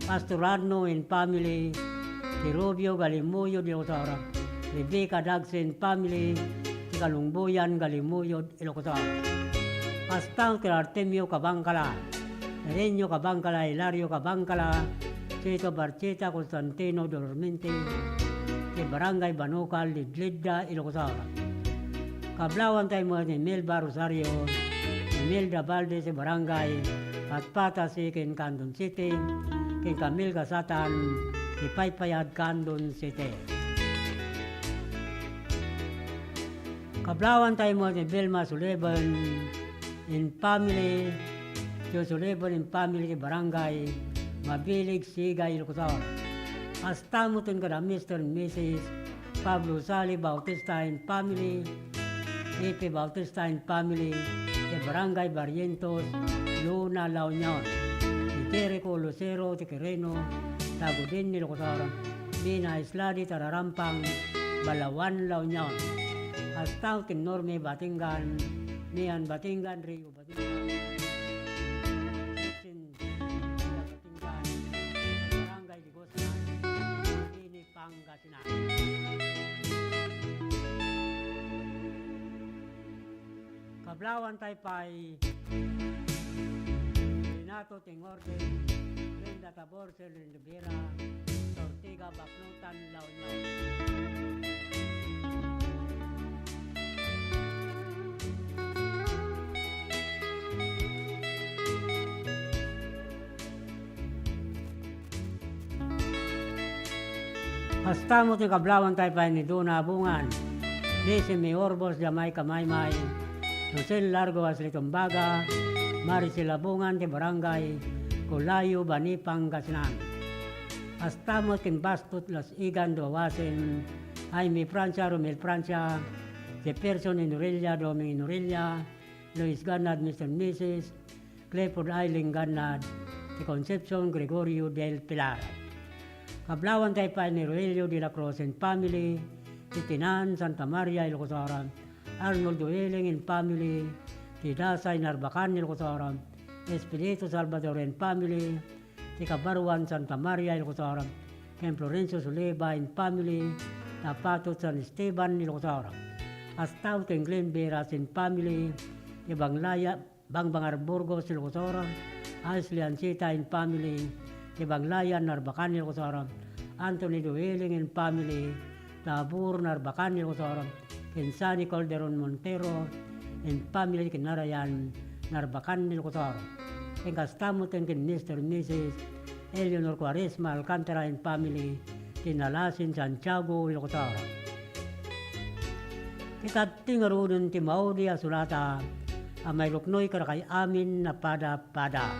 Pastor Arno and family, ti Rubio Galimuyo de Locos Sur, Rebecca Dagse and family, ti Kalungboyan Galimuyo Ilocos Sur. Kasta ti Artemio Cabangcala, Herenio Cabangcala, Hilario Cabangcala, Chito Barcheta, Constantino Dormente, ti Barangay Banukal, Lidlidda, Ilocos Sur. Kablaawan tayo met ni Melba Rosario, Imelda Valdez, Barangay Patpatasi, ken Candon City, ken Camille Gasatan, ti Paypayad, Candon City. Kablaawan tayo met ni Vilma Sullivan and family, Joe Sullivan and family ti Barangay Mabilig, Sigay, Ilocos Sur. Kasta met kada Mister and Missus Pablo Sali Bautista and family, Epe Bautista and family, ti Barangay Barrientos, Luna, La Union. Ni Jericho Lucero ti Quirino, Tagudin, Ilocos Sur. Mina Isladi, Tararampang, Balawan, La Union. Hasta ken Norme Batingan, Mian Batingan, Rio Batingan, Sin Batingan, Barangay Digos, Mabini, Pangasinan. Kablawantay pay, Renato Tingorde, Linda Tabor, Selin Rivera, Ortega, Baknotan, La Union. Hasta met ti kablawantay pay ni Dona Abungan, Lizzie May Orbos, Jamaica Maymay, Rosel Largo, Ashley Tumbaga, Maricel Abungan ti Barangay Colayo, Bani, Pangasinan. Hasta met ken Bastot, Las Igan, Duawasen, Jaime Francia, Romel Francia, Jefferson Inorella, Doming Inorella, Luis Gannad, Mister Missus Clifford Aileen Gannad, ti Concepcion Gregorio del Pilar. Kablawantay pay ni Rogelio de la Cruz and family, ti Tinan, Santa Maria, Ilocos Sur, Arnold Dueling and family, ti Dasay, Narbacan, Ilocos Sur, Espiritu Salvador and family, ti Kabaruan, Santa Maria, Ilocos Sur, ken Florencio Suleba and family, Tapatot, San Esteban, Ilocos Sur. Hasta ken Glenn Veras and family, ti Banglaya, Bangbangar, Burgos, Ilocos Sur, Ashley Ancita and family, ti Banglayan, Narbacan, Ilocos Sur, Anthony Dueling and family, Tabor, Narbacan, Ilocos Sur, ken Sunny Calderon Montero and family, ken Narayan, Narbacan, Ilocos Sur. Ken kasta met ken Mister Missus Eleanor Cuaresma Alcantara and family, ti Nalasin, Santiago, Ilocos Sur. Ti katti ngaruden ti maudi a sulata a mairuknoy kadakay amin a pada-pada.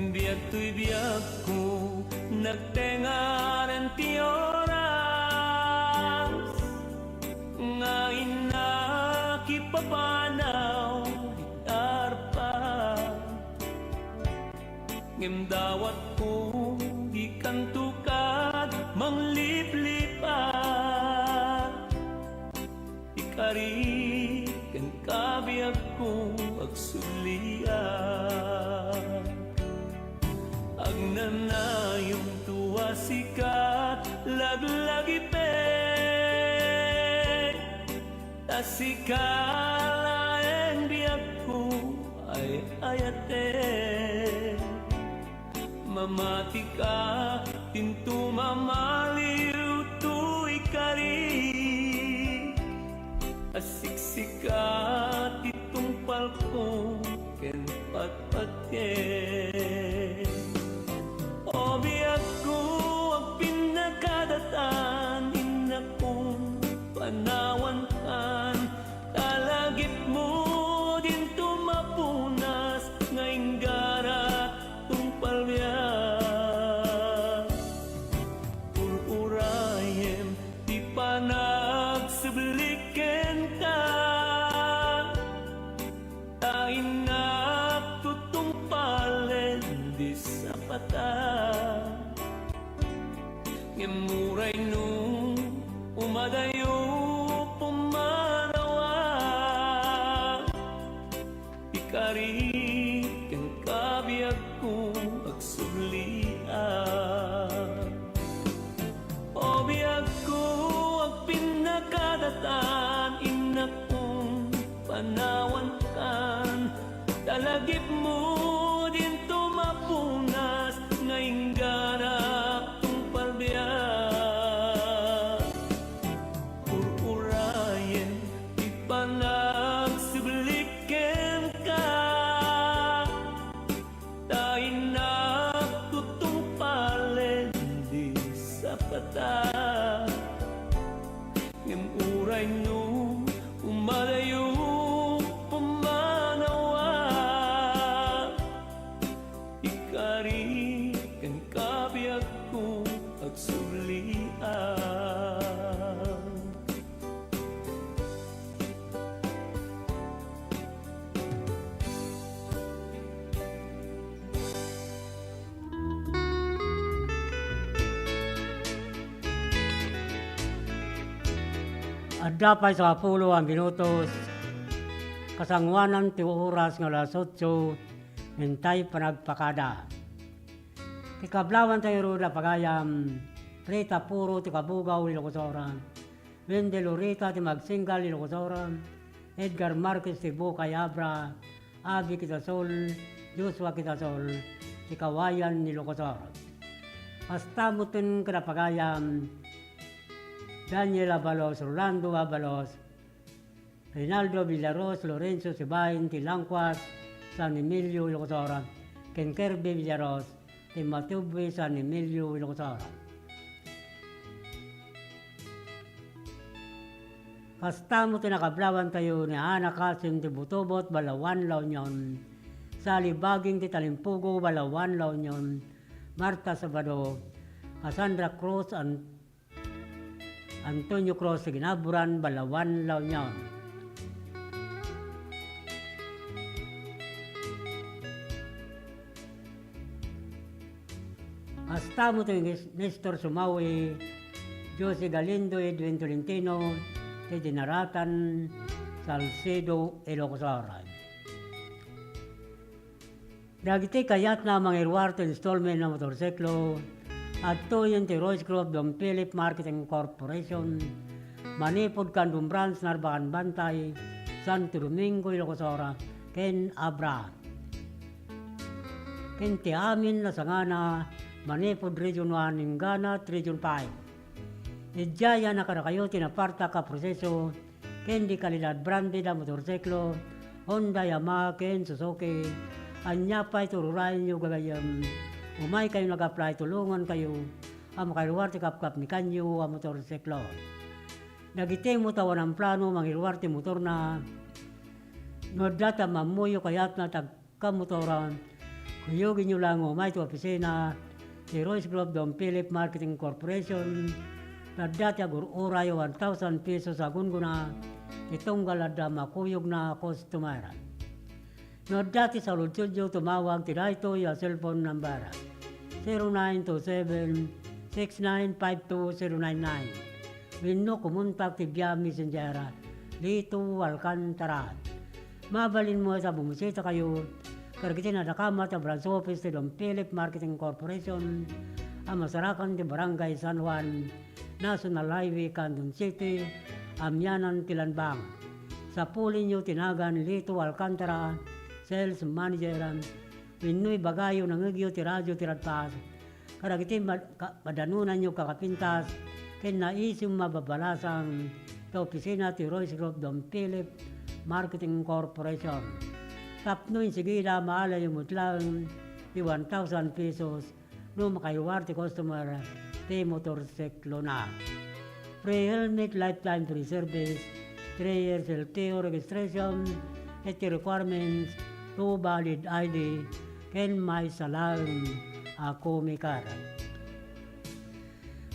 Biag toy biagko, nagtengaren ti oras, nga innak ipapanaw ti arpa. Ngem dawatko, dikanto kad mangliplipat. Ikari ken kabiagko, agsubliak. Agnanayonto a sika laglagipek, ta sika laeng biagko ay ayatek. Mamatika, dinto mamaliw toy kari. Asiksika ti tungpalko ken patpatgen. O biagko, agpinnakadatan, innakon panawankan, ta lagipmo dinto mapunas nga inggara tungpal biag. Ur-urayem ti panagsublik kenka, ta innak tutungpalen di sapata. Ngem uray no umadayo pumanawan, ikari ken kabiagko agsubliak. O biagko, agpinnakadatan, innakon panawankan, ta lagipmo dinto mapunas nga inggara tungpal biag. Ur-urayem ti panagsublik kenka, ta innak tutungpalen di sapata. Ngem uray no umadayo pumanawan, ikari ken Sublian. Adda pay sangapulo a minutos, kasangoanan ti oras nga alas otso, intay panagpakada. Ti kablawantayo rud a pagayam, Rita Puro ti Kabugaw, Ilocos Sur. Wendy Lorita ti Magsinggal, Ilocos Sur. Edgar Marquez ti Bukay Abra, Abi Kitasol, Joshua Kitasol, ti Kawayan, Ilocos Sur. Kasta metten kada pagayam, Daniel Abalos, Rolando Abalos, Rinaldo Villaros, Lorenzo Sibain ti Langkuas, San Emilio, Ilocos Sur, ken Kirby Villaros ti Matubui, San Emilio, Ilocos Sur. Kasta met ti nakablawantayo ni Ana Kasim ti Butobot, Balawan, La Union, Sali Baging ti Talimpugo, Balawan, La Union, Marta Sabado, Cassandra Cruz, An-, Antonio Cruz ti Ginaburan, Balawan, La Union. Kasta met ti Nes-, Nestor Sumawi, Josie Galindo, Edwin Tolentino, ti Dinaratan, Salcedo, Ilocos Sur. Dagiti kayatna a mangiruar ti installment a motorsiklo, adtoyen ti Royce Group Don Philip Marketing Corporation, manipud Candon Branch, Narbacan Bantay, Santo Domingo, Ilocos Sur, ken Abra. Ken ti amin a sangana, manipud Region one inggana Region five. Idiay a kadakayo ti napartak a proseso ken di kalidad branded a motorsiklo, Honda, Yamaha, ken Suzuki. Ania pay ti ururayenyo gagayyem? Umaykayo nag-apply, tulongankayo a makairuar ti kapkapnekanyo a motorsiklo. Dagiti met a awan plano mangiruar ti motorna, no adda ti ammoyo kayatna ti ag- kamotoran, kuyogenyo laeng nga umay ti opisina ti Royce Group Don Philip Marketing Corporation. Adda ti agur-uray a one thousand pesos a gunggona ti tunggal adda makuyogna a customer. No adda ti saludsodyo, tumawag ti daytoy a cellphone number, zero nine two seven, six nine five two zero nine nine. Wenno kumontak ti via Messenger, Lito Alcantara. Mabalin met a bumisitakayo kadagiti nadakamat a branch office ti Don Philip Marketing Corporation a masarakan ti Barangay San Juan, National Highway, Candon City, amianan ti Lanbang. Sapulinyo ti nagan Lito Alcantara, Sales Manager, wenno ibagayo, nangngegyo ti radio ti Radpas kadagiti mad-, ka-, madanonanyo kakapintas ken naisim a mababalasang ta opisina ti Royce Group Don Philip Marketing Corporation. Tapno insigida, maalayo met laeng ti one thousand pesos no makairuar ti customer ti motorsiklona. Free helmet, lifetime free service, three years L T O registration, iti requirements, two valid I D, ken maysa laeng a comic card.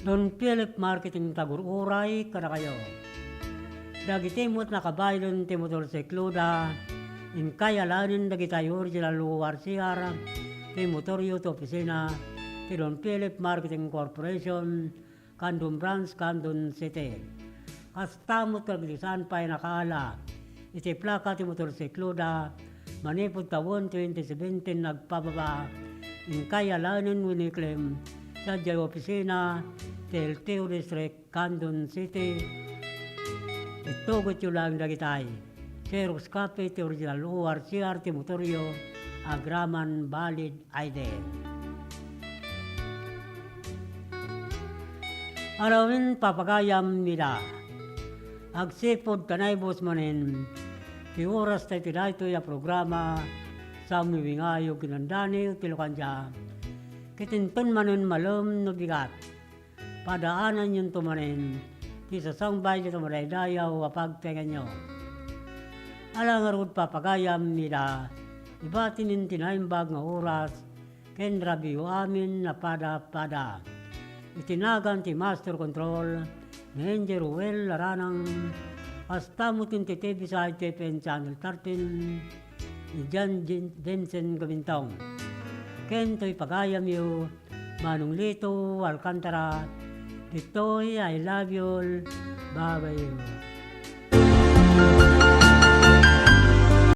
Don Philip Marketing tagur-uray kadakayo. Dagiti met nakabaylen ti motorsikloda, inkay alaenen dagiti original O R C R ti motoryo ti opisina ti Don Philip Marketing Corporation, Candon Branch, Candon City. Kasta met kadagiti saan pay nakaala iti plaka ti motorsikloda manipud tawen twenty seventeen agpababa, inkay alaenen wenno i-claim sadiay opisina ti L T O District, Candon City. Itugotyo laeng dagitay: xerox copy ti original O R C R ti motoryo, agraman valid I D. Arawin, papagayam, ida. Agsipud ta naibus manen ti oras ta iti daytoy a programa, sammiwingayo ken nandaniw ti lukandia. Ket inton manen malem no bigat, padaananyonto manen ti sasangbay dita madaydayaw a pagtengnganyo. Ala ngarud, papagayam, ida, ibatimin ti naimbag nga oras ken rabiyo amin a pada-pada. iti nagan ti Master Control, ni Engineer Ruel Laranang, kasta met ken ti T V side ti F M Channel thirteen, ni John Jin-, Jensen Gabintong. Ken toy pagayamyo, Manong Lito Alcantara, ditoy I love you all, babayo.